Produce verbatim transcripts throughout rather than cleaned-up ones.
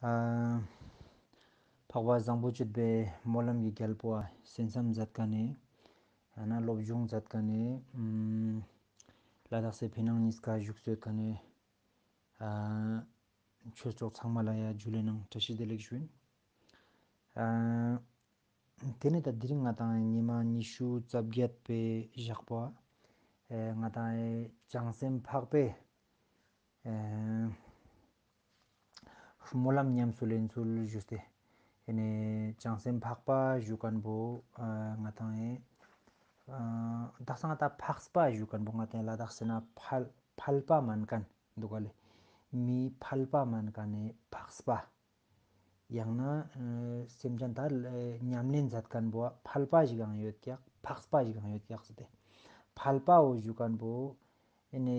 ཨ་འཕགས་པ་བཟང་པོ་སྤྱོད་པའི་སྨོན་ལམ་གྱི་རྒྱལ་པོ་ཨ་གསན་བསམ་མཛད་མཁན་ནི་ཨ་ན་སློབ་སྦྱོང་མཛད་མཁན་ནི་ཨམ་ལ་དྭགས་སི་ཕི་ནང་གཉིས་ཀ་བཞུགས་སུ་ཡོད་མཁན་ནི་ཨ་ཆོས་གྲོགས་ཚང་མ་ལ་ཡ་ཇུ་ལེ་ནང་བཀྲ་ཤིས་བདེ་ལེགས་ཞུ་ཡིན། ཨ་དེ་ནས་ད་དེ་རིང་ང་ཏང་ཉི་མ་ཉི་ཤུ་རྩ་བརྒྱད་པའི་ཞག་པོ་ཨ་ང་ཏང་བྱང་སེམས་འཕགས་པའི་ཨ་སྨོན་ལམ་ཉམས་སུ་ལེན་ཚུལ་ཞུས་ཏེ། ཨེ་ནས་བྱང་སེམས་འཕགས་པ་ཞུ་མཁན་པོ་ཨ་ང་ཏང་ཨེ་ཨ་དག་ས་ང་ཏང་འཕགས་པ་ཞུ་མཁན་པོ་ང་ཏང་ལ་དྭགས་སི་ན་ཕལ་ཕལ་པ་མན་མཁན་འདུག་ག་ལེ། མི་ཕལ་པ་མན་མཁན་ནི་འཕགས་པ། ཡང་ན་ཨ་སེམས་ཅན་དག་ལ་ཉམས་ལེན་མཛད་མཁན་པོ་ཕལ་པ་ཞིག་ཡང་ཡོད་ཀྱག་འཕགས་པ་ཞིག་ཡང་ཡོད་ཀྱག་ཟེར་ཏེ། ཕལ་པའོ་ཞུ་མཁན་པོ་ཨེ་ནས་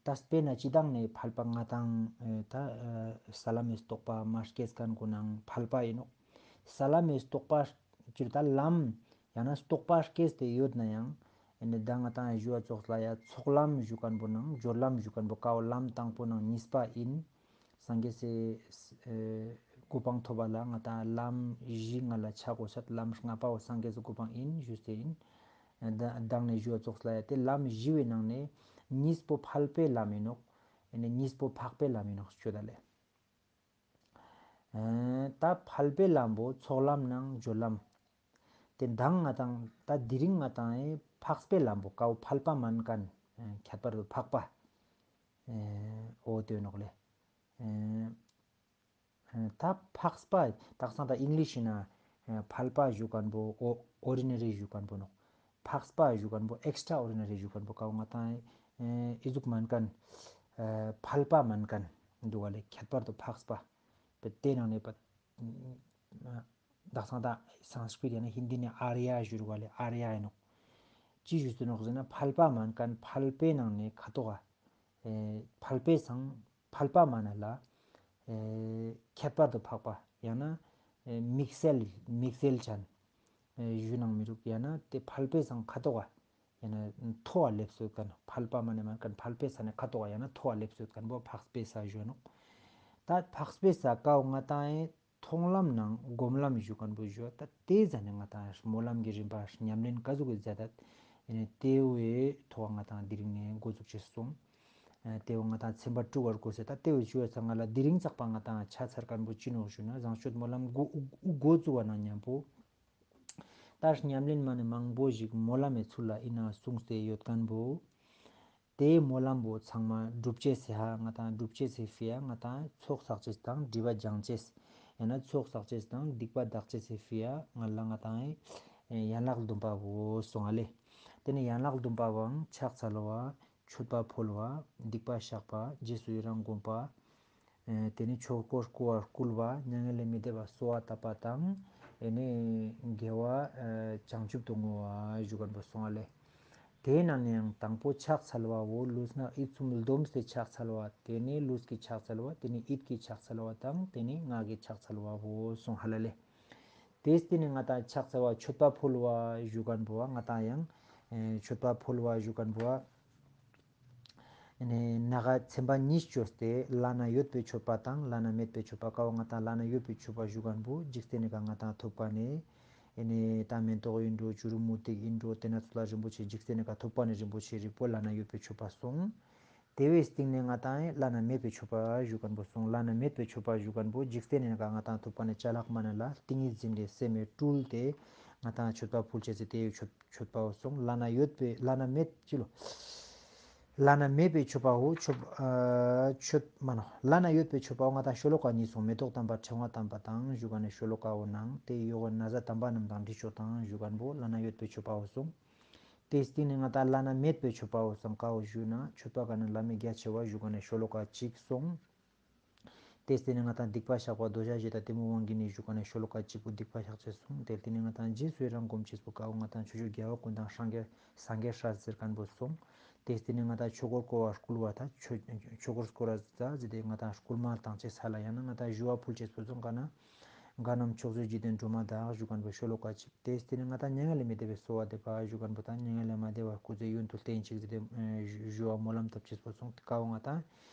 ད་དཔེར་ན་སྤྱིར་བཏང་ནས་ཕལ་པ་ང་ཏང་ཨེ་ད་ཨེ་ས་ལམ་མི་རྟོགས་པ་མ་སྐྱེས་མཁན་ཀུན་ནང་ཕལ་པ་ཡིན་ནོག་ས་ལམ་མི་རྟོགས་པ་སྤྱིར་ད་ལམ་ཡང་ན་རྟོགས་པ་སྐྱེས་ཏེ་ཡོད་ན་ཡང་ཨེ་ནས་ད་ང་ཏང་ཞུ་བ་ཙོགས་ལ་ཡ་ཚོགས་ལམ་ཞུ་མཁན་པོ་ནང་སྦྱོར་ལམ་ཞུ་མཁན་པོ་ཀའོ་ལམ་དང་པོ་ནང་གཉིས་པ་ཡིན། སངས་རྒྱས་སི་ཨེ་གོ་འཕང་ཐོབ་པ་ལ་ང་ཏང་ལམ་བཞི་ང་ལ་ཆ་དགོས་ཤད། ལམ་ལྔ་པའོ་སངས་རྒྱས་སི་གོ་འཕང་ཡིན་ཞུས་ཏེ་ཡིན། ཨེ་ད་དང་ནས་ཞུ་བ་ཙོགས་ལ་ཡ་དེ་ལམ་བཞི་བའི་ནང་ནས་གཉིས་པོ་ཕལ་པའི་ལམ་ཡིན་ནོག་ཨེ་ནས་གཉིས་པོ་འཕགས་པའི་ལམ་ཡིན་ནོག་ཞུ་ད་ལེ། ཨེ་ད་ཕལ་པའི་ལམ་པོ་ཚོགས་ལམ་ནང་སྦྱོར་ལམ། དེ་དང་ང་ཏང་ད་དེ་རིང་ང་ཏང་ཨེ་འཕགས་པའི་ལམ་པོ་ཀའོ་ཕལ་པ་མན་མཁན་ཨེ་ཁྱད་པར་དུ་འཕགས་པ་ཨེ་འོ་དེ་ནོག་ལེ། ཨེ་ཨེ་ད་འཕགས་པ་དག་ས་ད་ཨིང་ལིཤ་ཡིན་ན་ཨེ་ཕལ་པ་ཞུ་མཁན་པོ་ཨོ་ཨོར་ཌི་ན་རི་ཞུ་མཁན་པོ་ནོག་འཕགས་པ་ཞུ་མཁན་པོ་ཨེགས་ཊྲ་ཨོར་ཌི་ན་རི་ཞུ་མཁན་པོ་ཀའོ་ང་ཏང་ཨེ་ཨི་ཟུག་མན་མཁན་ཨེ་ཕལ་པ་མན་མཁན་འདུག་ག་ལེ། ཁྱད་པར་དུ་འཕགས་པ་པེ་དེ་ནང་ནས་པ་དག་ས་ད་སཾ་སྐྲྀཏ་ཡང་ན་ཧིན་དི་ནས་ཨཱརྱ་ཞུ་རུ་ག་ལེ། ཨཱརྱ་ཡིན་ནོག་ཅི་ཞུས་ཏེ་ནོག་ཟེར་ན་ཕལ་པ་མན་མཁན་ཕལ་པའི་ནང་ནས་ཁ་ཐོག་ག་ཨེ་ཕལ་པའི་སང་ཕལ་པ་མན་ན་ལ་ཨེ་ཁྱད་པར་དུ་འཕགས་པ་ཡང་ན་ཨེ་དམིགས་བསལ་དམིགས་བསལ་ཅན་ཨེ་ཞུ་ནང་མི་རུག་ཡང་ན་དེ་ཕལ་པའི་སང་ཁ་ཐོག་ག་ཡང་ན་མཐོ་བ་སླེབས་སོད་མཁན་ཕལ་པ་མན་ན་མན་མཁན་ཕལ་པའི་ས་ནས་ཁ་ཐོག་ག་ཡང་ན་མཐོ་བ་སླེབས་སོད་མཁན་པོ་འཕགས་པའི་ས་ཞུ་ནོག་ད་འཕགས་པའི་ས་ཀའོ་ང་ཏང་ཨེ་མཐོང་ལམ་ནང་སྒོམ་ལམ་ཞུ་མཁན་པོ་ཞུ་བ་ད་དེ་ཟ་ནས་ང་ཏང་སྨོན་ལམ་གྱི་རིམ་པ་ཉམས་ལེན་ག་ཟུག་གི་མཛད་ད་ཡིན་ནས་དེ་བོའི་ཐོག་ང་ཏང་དེ་རིང་ནས་འགོ་འཛུགས་བྱས་སོང་། ཨ་དེ་བོ་ང་ཏང་ཚན་པ་དྲུག་བར་བགོས་ཏེ་ད་དེ་བོའི་ཞུ་བ་ཚང་ང་ལ་དེ་རིང་ཚགས་པ་ང་ཏང་ཆ་ཚར་མཁན་པོ་ཅི་ནོག་ཞུ་ན་བཟང་སྤྱོད་སྨོན་ལམ་འགོ་འགོ་བཙུགས་པ་ནང་མཉམ་པོ་ད་ཉམས་ལེན་མ་ནས་མང་པོ་ཞིག་སྨོན་ལམ་མི་ཚུལ་ལ་ཡིན་ན་གསུངས་ཏེ་ཡོད་མཁན་པོ། དེའི་སྨོན་ལམ་པོ་ཚང་མ་སྒྲུབ་ཅེས་སི་ཧ་ང་ཏང་སྒྲུབ་ཅེས་སི་ཕི་ཡ་ང་ཏང་ཚོགས་བསགས་ཅེས་དང་སྒྲིབ་པ་སྦྱང་ཅེས་ཡང་ན་ཚོགས་བསགས་ཅེས་དང་སྡིག་པ་དག་ཅེས་སི་ཕི་ཡ་ང་ལ་ང་ཏང་ཡན་ལག་བདུན་པ་བོ་སོང་ང་ལེ། དེ་ནས་ཡན་ལག་བདུན་པ་བོའང་ཕྱག་འཚལ་བ་མཆོད་པ་ཕུལ་བ་སྡིག་པ་བཤགས་པ་རྗེས་སུ་ཡི་རང་བསྒོམ་པ། ཨེ་དེ་ནས་ཆོས་འཁོར་བསྐོར་བ་བསྐུལ་བ་མྱ་ངན་ལས་མི་འདའ་བ་གསོལ་བ་བཏབ་པ་དང་ཨེ་ནས་དགེ་བ་ཨེ་བྱང་ཆུབ་ཏུ་བསྔོ་བ་ཞུ་མཁན་པོ་སོང་ང་ལེ། དེའི་ནང་ནས་ཡང་དང་པོ་ཕྱག་འཚལ་བ་བོ་ལུས་ངག་ཡིད་གསུམ་བསྡོམས་ཏེ་ཕྱག་འཚལ་བ། དེ་ནས་ལུས་ཀྱི་ཕྱག་འཚལ་བ། དེ་ནས་ཡིད་ཀྱི་ཕྱག་འཚལ་བ་དང་དེ་ནས་ངག་གི་ཕྱག་འཚལ་བ་བོ་སོང་ཧ་ལ་ལེ། དེས་དེ་ནས་ང་ཏང་ཕྱག་འཚལ་བ་མཆོད་པ་ཕུལ་བ་ཞུ་མཁན་པོ་བ་ང་ཏང་ཡང་ཨེ་མཆོད་པ་ཕུལ་བ་ཞུ་མཁན་པོ་བ། ཨེ་ནས་ནང་ག་ཚན་པ་གཉིས་བཅོས་ཏེ་བླ་ན་ཡོད་པའི་མཆོད་པ་དང་བླ་ན་མེད་པའི་མཆོད་པ། ཀ་བོ་ང་ཏང་བླ་ན་ཡོད་པའི་མཆོད་པ་ཞུ་མཁན་པོ་འཇིག་རྟེན་ནི་ཀ་ང་ཏང་ཐོབ་མཁན་ནི་ཨེ་ནས་ད་མེ་ཏོག་ཡིན་འགྲོ་བྱུ་རུ་མུ་ཏིག་ཡིན་འགྲོ་དེ་ན་ཚོ་ལ་རིན་པོ་ཆེ་འཇིག་རྟེན་ནི་ཀ་ཐོབ་མཁན་ནི་རིན་པོ་ཆེ་རིགས་པོ་བླ་ན་ཡོད་པའི་མཆོད་པ་སོང་། དེ་བོའི་སྟེང་ནས་ང་ཏང་ཨེ་བླ་ན་མེད་པའི་མཆོད་པ་ཞུ་མཁན་པོ་སོང་། བླ་ན་མེད་པའི་མཆོད་པ་ཞུ་མཁན་པོ་འཇིག་རྟེན་ནི་ཀ་ང་ཏང་ཐོབ་མཁན་ནི་ཅ་ལག་མ་ན་ལ་ཏིང་ངེ་འཛིན་ལས་སེམས་སྤྲུལ་ཏེ་ང་ཏང་མཆོད་པ་ཕུལ་ཅེས་སི་དེ་བོའི་མཆོད་མཆོད་པ་བོ་སོང་། བླ་ན་ཡོད་པའི་བླ་ན་མེད་ཅི་ལོ། བླ་ན་མེད་པའི་མཆོད་པ་བོ་མཆོད་ཨ་མཆོད་མ་ནོ། བླ་ན་ཡོད་པའི་མཆོད་པ་བོ་ང་ཏང་ཤོ་ལོ་ཀ་གཉིས་སོང་། མེ་ཏོག་དམ་པ་ཕྲེང་བ་དམ་པ་དང་ཞུ་མཁན་ནི་ཤོ་ལོ་ཀ་བོ་ནང་དེ་ཡོག་ན་བཟའ་དམ་པ་རྣམས་དང་འདྲི་ཆོག་དང་ཞུ་མཁན་པོ་བླ་ན་ཡོད་པའི་མཆོད་པ་བོ་སོང་། དེའི་སྟེང་ནས་ང་ཏང་བླ་ན་མེད་པའི་མཆོད་པ་བོ་སོང་། ཀ་བོ་ཞུ་ན་མཆོད་པ་ག་ན་བླ་མེད་རྒྱ་ཆེ་བ་ཞུ་མཁན་ནི་ཤོ་ལོ་ཀ་གཅིག་སོང་། དེའི་སྟེང་ནས་ང་ཏང་སྡིག་པ་བཤགས་པ་གདུལ་བྱ་གཞི་དང་གཏི་མུག་དབང་གིས་ནི་ཞུ་མཁན་ནི་ཤོ་ལོ་ཀ་གཅིག་པོ་སྡིག་པ་བཤགས་ཅེས་སོང་། དེའི་སྟེང་ནས་ང་ཏང་རྗེས་སུ་ཡི་རང་སྒོམ་ཅེས་པོ་ཀ་བོ་ང་ཏང་ཆོས་སྐྱོང་རྒྱལ་བ་ཀུན་དང་སངས་རྒྱས་སངས་རྒྱས་སྲས་ཟེར་མཁན་པོ་སོང་། དེའི་སྟེང་ནས་ང་ཏང་ཆོས་འཁོར་བསྐོར་བ་བསྐུལ་བ་དང་ཆོས་ཆོས་འཁོར་བསྐོར་བ་ཟེར་ཏེ་ང་ཏང་བསྐུལ་མ་བཏང་ཅེས་ས་ལ་ཡང་ན་ང་ཏང་ཞུ་བ་ཕུལ་ཅེས་པོ་སོང་། ག་ན་ག་ནམ་མཆོག་སྤྱོད་འཇིག་རྟེན་སྒྲོན་མ་དག་ཞུ་མཁན་པོ་ཤོ་ལོ་ཀ་གཅིག། དེའི་སྟེང་ནས་ང་ཏང་མྱ་ངན་ལས་མི་འདའ་བའི་གསོལ་བ་འདེབས་པ་ཞུ་མཁན་པོ་དང་མྱ་ངན་ལས་མ་འདའ་བར་སྐུ་ཚེ་ཡུན་དུ་བརྟན་ཅིག་ཟེར་ཏེ་ཞུ་བ་སྨོན་ལམ་བཏབ་ཅེས་པོ་སོང་། ཀ་བོ་ང་ཏང་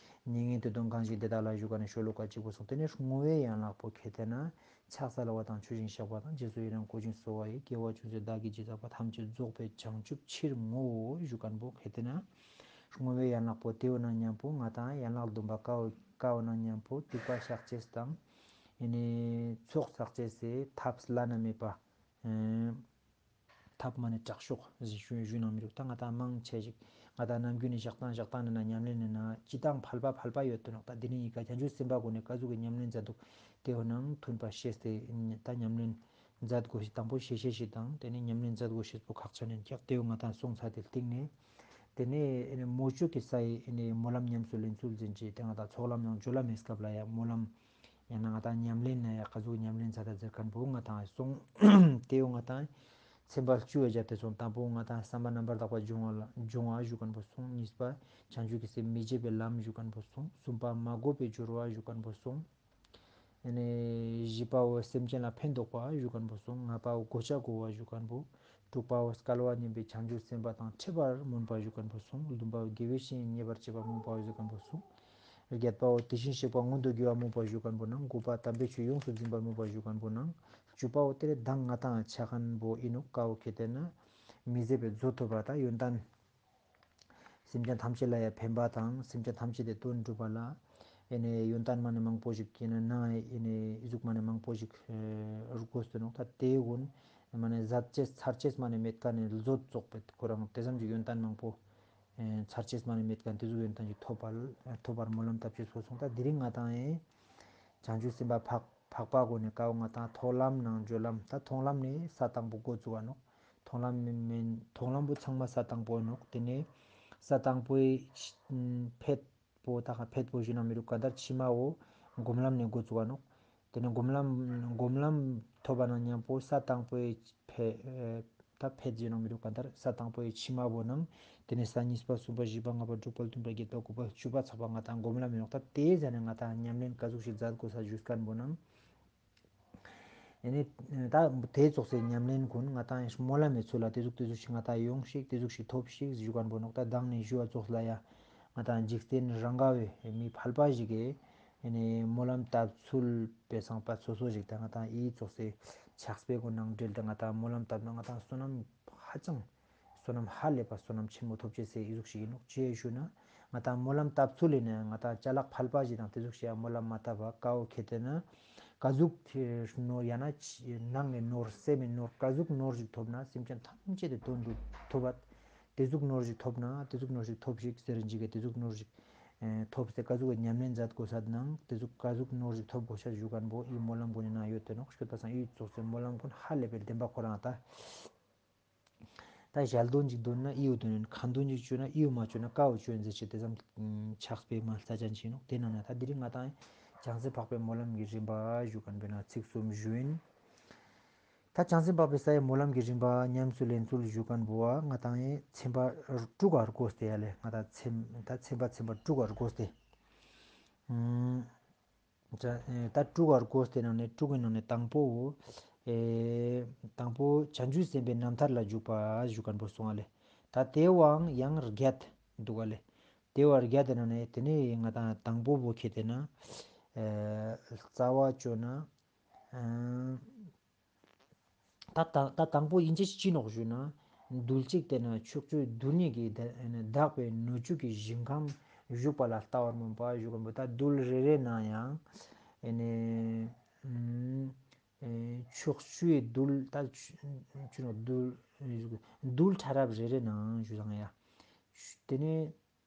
མྱ་ངན་འདས་དོན་གང་ཞིག་དེ་དག་ལ་ཞུ་ཁན་ནི་ཤོ་ལོ་ཀ་གཅིག་པོ་སོང་། དེ་ནས་བསྔོ་བའི་ཡན་ལག་པོ་ཁེ་ཏེ་ན་ཕྱག་འཚལ་བ་དང་མཆོད་ཅིང་བཤགས་པ་དང་། རྗེས་སུ་ཡི་རང་བསྐུལ་ཞིང་གསོལ་བ་ཡི། དགེ་བ་ཅུང་ཟད་བདག་གིས་ཅི་བསགས་པ། ཐམས་ཅད་རྫོགས་པའི་བྱང་ཆུབ་ཕྱིར་བསྔོའོ་ཞུ་ཁན་པོ་ཁེ་ཏེ་ན་བསྔོ་བའི་ཡན་ལག་པོ་དེའོ་ན་མཉམ་པོ་ང་དང་ཡན་ལག་བདུན་པ་ཀའོ་ཀའོ་ན་མཉམ་པོ་སྡིག་པ་བཤགས་ཅེས་དང་། ཨེ་ནེ་ཚོགས་བསགས་ཅེས་སི་ཐབས་བླ་ན་མེད་པ། ཨེ་ཐབས་མ་ནེ་དྲག་ཤོས་ཞུ་ཞུ་ན་མི་རུག། ད་ང་དང་མང་ཆེ་ཞིག་ང་དང་ནམ་རྒྱུན་ནེ་ཞག་དང་ཞག་དང་ནེ་ན་ཉམས་ལེན་ནེ་ན་སྤྱི་དང་ཕལ་པ་ཕལ་པ་ཡོད་དོ་ནོག། ད་དེ་ནེ་ཡི་ག་བྱང་ཆུབ་སེམས་དཔའ་གུན་ནི་ཀ་ཟུག་གི་ཉམས་ལེན་མཛད་དུག། དེའོ་ནང་མཐུན་པ་ཤེས་ཏེ་ད་ཉམས་ལེན་མཛད་དགོས་ཤེས་དང་དེ་ནེ་ཉམས་ལེན་མཛད་དགོས་ཤེས་པོ་ཁག་ཆེན་ནེ་ཀྱག། དེའོ་ང་དང་སོང་ཚར་ཏེ་སྟིང་ནེ་དེ་ནེ་མོ་ཅུག་གི་སའི་སྨོན་ལམ་ཉམས་སུ་ལེན་ཚུལ་ཟེར་ཅེས་དེ་ང་དང་ཚོགས་ལམ་ནང་སྦྱོར་ལམ་མེད་སྐབས་ལ་ཡང་སྨོན་ལམ་ཡང་ན་ང་དང་ཉམས་ལེན་ན་ཡང་ཀ་ཟུག་ཉམས་ལེན་མཛད་ད་ཟེར་ཁན་པོ་ང་དང་སོང་། དེའོ་ང་དང་ཚན་པ་བཅུ་བའི་རྒྱབ་ཏེ་སོང་། དང་པོ་ང་དང་བསམ་པ་རྣམ་པར་དག་པ་སྦྱོང་བ་ལ་སྦྱོང་བ་ཞུ་ཁན་པོ་སོང་། གཉིས་པ་བྱང་ཆུབ་ཀྱི་སེམས་མི་བརྗེད་པའི་ལམ་ཞུ་ཁན་པོ་སོང་། གསུམ་པ་མ་གོས་པའི་སྦྱོར་བ་ཞུ་ཁན་པོ་སོང་། ཨེ་ནེ་བཞི་པའོ་སེམས་ཅན་ལ་ཕན་འདོགས་པ་ཞུ་ཁན་པོ་སོང་། ལྔ་པའོ་གོ་ཆ་བགོ་བ་ཞུ་ཁན་པོ། དྲུག་པའོ་སྐལ་བ་མཉམ་པའི་བྱང་ཆུབ་སེམས་དཔའ་དང་འཕྲད་པར་སྨོན་པ་ཞུ་ཁན་པོ་སོང་། བདུན་པའོ་དགེ་བའི་བཤེས་གཉེན་མཉེས་པར་བྱེད་པ་སྨོན་པ་ཞུ་ཁན་པོ་སོང་། བརྒྱད་པའོ་དེ་བཞིན་གཤེགས་པ་མངོན་དུ་དགེ་བ་སྨོན་པ་ཞུ་ཁན་པོ་ནང་། དགུ་པ་དམ་པའི་ཆོས་ཡོངས་སུ་འཛིན་པ་སྨོན་པ་ཞུ་ཁན་པོ་ནང་། བཅུ་པའོ་དེ་ནེ་མདང་ང་དང་ཆ་ཁན་པོ་ཨིན་ནོག། ཀའོ་ཁེ་ཏེ་ན་མི་ཟད་པའི་མཛོད་ཐོབ་པ་དང་ཡོན་ཏན། སེམས་ཅན་ཐམས་ཅད་ལ་ཡང་ཕན་པ་དང་སེམས་ཅན་ཐམས་ཅད་དེ་དོན་འགྲུབ་པ་ལ་ཨེ་ནེ་ཡོན་ཏན་མ་ནེ་མང་པོ་ཞིག་ཨེ་ནེ་ན་ཨེ་ནེ་ཨི་ཟུག་མ་ནེ་མང་པོ་ཞིག་ཨེ་དགོས་ཏེ་ནོག། ད་དེ་གུན་མ་ནེ་ཟད་ཅེས་ཚར་ཅེས་མ་ནེ་མེད་ཁན་ནི་མཛོད་ཙོགས་པོ་ཁོ་རང་དེ་ཙམ་གྱི་ཡོན་ཏན་མང་པོ་ཨེ་ཚར་ཅེས་མ་ནེ་མེད་ཁན་དེ་ཟུག་ཡོན་ཏན་ཞིག་ཐོབ་པར་ཐོབ་པར་སྨོན་ལམ་བཏབ་ཅེས་པོ་སོང་། ད་དེ་རིང་ང་དང་ཨེ་བྱང་ཆུབ་སེམས་དཔའ་འཕགས་འཕགས་པ་གུན་ནི་ཀའོ་ང་དང་མཐོང་ལམ་ནང་སྦྱོར་ལམ། ད་མཐོང་ལམ་ནི་ས་དང་པོ་འགོ་བཙུགས་པ་ནོག། མཐོང་ལམ་མིན་མིན་མཐོང་ལམ་པོ་ཚང་མ་ས་དང་པོ་ནོག། དེ་ནེ་ས་དང་པོའི་ཕེད་པོ་ད་ཁ་ཕེད་པོ་ཞུ་ན་མི་རུག། ག་དར་ཕྱི་མའོ་སྒོམ་ལམ་ནེ་འགོ་བཙུགས་པ་ནོག། དེ་ནེ་སྒོམ་ལམ་སྒོམ་ལམ་ཐོབ་པ་ན་མཉམ་པོ་ས་དང་པོའི་ཕེད་ད་ཕེད་ཞུ་ན་མི་རུག། ག་དར་ས་དང་པོའི་ཕྱི་མ་བོ་ནང་། དེ་ནེ་ས་གཉིས་པ་གསུམ་པ་བཞི་པ་ལྔ་པ་དྲུག་པ་བདུན་པ་བརྒྱད་པ་དགུ་པ་བཅུ་པ་ཚག་པ་ང་དང་སྒོམ་ལམ་ཨིན་ནོག། ད་དེ་ཟ་ནེ་ང་དང་ཉམས་ལེན་ཀ་ཟུག་ཞིག་མཛད་དགོས་ས་ཞུ་ཁན་པོ་ནང་། ཨེ་ནེ་ད་དེ་ཙོགས་སེ་ཉམས་ལེན་གུན་ང་དང་སྨོན་ལམ་མི་ཚུལ་ལ་དེ་ཟུག་དེ་ཟུག་ཞིག་ང་དང་ཡོང་ཞིག་དེ་ཟུག་ཞིག་ཐོབ་ཞིག་ཞུ་ཁན་པོ་ནོག། ད་མདང་ནེ་ཞུ་བ་ཙོགས་ལ་ཡ་ང་དང་འཇིག་རྟེན་རང་ག་བའི་མི་ཕལ་པ་ཞིག་གི་ཨེ་ནེ་སྨོན་ལམ་བཏབ་ཚུལ་པའི་སང་པ་སོ་སོ་ཞིག་ད་ང་དང་ཨི་ཙོགས་སེ་ཕྱག་དཔེ་གུན་ནང་འབྲེལ་ཏེ་ང་དང་སྨོན་ལམ་བཏབ་ན་ང་དང་བསོད་ནམས་ཧ་ཅང་བསོད་ནམས་ཧ་ལས་པ་བསོད་ནམས་ཆེན་མོ་ཐོབ་ཅེས་སི་ཨི་ཟུག་ཞིག་ཨིན་ནོག། ཅི་ཞུ་ན་ང་དང་སྨོན་ལམ་བཏབ་ཚུལ་ལས་ནི་ང་དང་ཅ་ལག་ཕལ་པ་ཞིག་དང་དེ་ཟུག་ཞིག་ཡ་སྨོན་ལམ་མ་བཏབ་པ་ཀའོ་ཁེ་ཏེ་ན་ཀ་ཟུག་ནོར་ཡང་ན་ནང་ནེ་ནོར་སེམས་ནེ་ནོར་ཀ་ཟུག་ནོར་ཞིག་ཐོབ་ན་སེམས་ཅན་ཐམས་ཅད་དེ་དོན་དུ་ཐོབ་པ། དེ་ཟུག་ནོར་ཞིག་ཐོབ་ན་དེ་ཟུག་ནོར་ཞིག་ཐོབ་ཞིག་ཟེར་ཞིག་གི་དེ་ཟུག་ནོར་ཞིག་ཐོབ་སྟེ་ཀ་ཟུག་གི་ཉམས་ལེན་མཛད་དགོས་ས་ནང་དེ་ཟུག་ཀ་ཟུག་ནོར་ཞིག་ཐོབ་དགོས་ཤ་ཞུ་ཁན་པོ་ཨི་སྨོན་ལམ་གུན་ནི་ནང་ཡོད་དེ་ནོག། ཤོད་པ་སང་ཨི་ཙོགས་སེ་སྨོན་ལམ་གུན་ཧ་ལས་པའི་བདེན་པ་ཁོ་རང་ད། ད་ཞལ་འདོན་ཅིག་འདོན་ན་ཨིའུ་འདོན་ཡིན། ཁ་འདོན་ཅིག་བཅོས་ན་ཨིའུ་མ་བཅོས་ན་ཀའུ་བཅོས་ཡིན་ཟེར་ཅིག་དེ་ཙམ་ཕྱག་དཔེ་མ་རྩ་ཅན་ཅིག་ནོག། དེ་ནང་ན་ད་དེ་རིང་ང་དང་བྱང་སེམས་འཕགས་པའི་སྨོན་ལམ་གྱི་རིམ་པ་ཞུ་ཁན་པོའི་ནང་ཚིག་གསུམ་ཞུ་ཡིན། ད་བྱང་སེམས་འཕགས་པའི་སའི་སྨོན་ལམ་གྱི་རིམ་པ་ཉམས་སུ་ལེན་ཚུལ་ཞུ་ཁན་པོ་ང་དང་ཚན་པ་དྲུག་ག་བགོས་ཏེ་ཡ་ལེ། ང་དང་ཚན་ད་ཚན་པ་ཚན་པ་དྲུག་ག་བགོས་ཏེ། ཨུམ། ད་དྲུག་ག་བགོས་ཏེ་ནང་ནེ་དྲུག་གི་ནང་ནེ་དང་པོ། ཨེ་དང་པོ་བྱང་ཆུབ་སེམས་དཔའི་རྣམ་ཐར་ལ་འཇུག་པ་ཞུ་ཁན་པོ་སོང་ང་ལེ། ད་དེ་བོའང་ཡང་བརྒྱད་འདུག་ག་ལེ། དེ་བོ་བརྒྱད་དེ་ནང་ནེ་དེ་ནེ་ང་དང་དང་པོ་བོ་ཁེ་ཏེ་ན། ཨེ་རྩ་བ་བཅོས་ན། ཨ་ད་ད་ད་དང་པོ་ཨིན་ཅེས་ཅི་ནོག་ཞུ་ན། རྡུལ་གཅིག་དེ་ན་ཕྱོགས་བཅུའི་རྡུལ་སྙེད་ཀྱི་དག་པའི་སྣོད་བཅུད་ཀྱི་ཞིང་ཁམས་བཞུགས་པ་ལ་ལྟ་བར་སྨོན་པ་ཞུ་ཁན་པོ། ད་རྡུལ་རེ་རེ་ནང་ཡང་ཨེ་ནེ་ཨུམ་ཨེ་ཕྱོགས་བཅུའི་རྡུལ་ད་ཆུ་ཆུ་ནོ་རྡུལ་རྡུལ་ཕྲ་རབ་རེ་རེ་ནང་ཞུ་ཟང་ཡ། དེ་ནེ་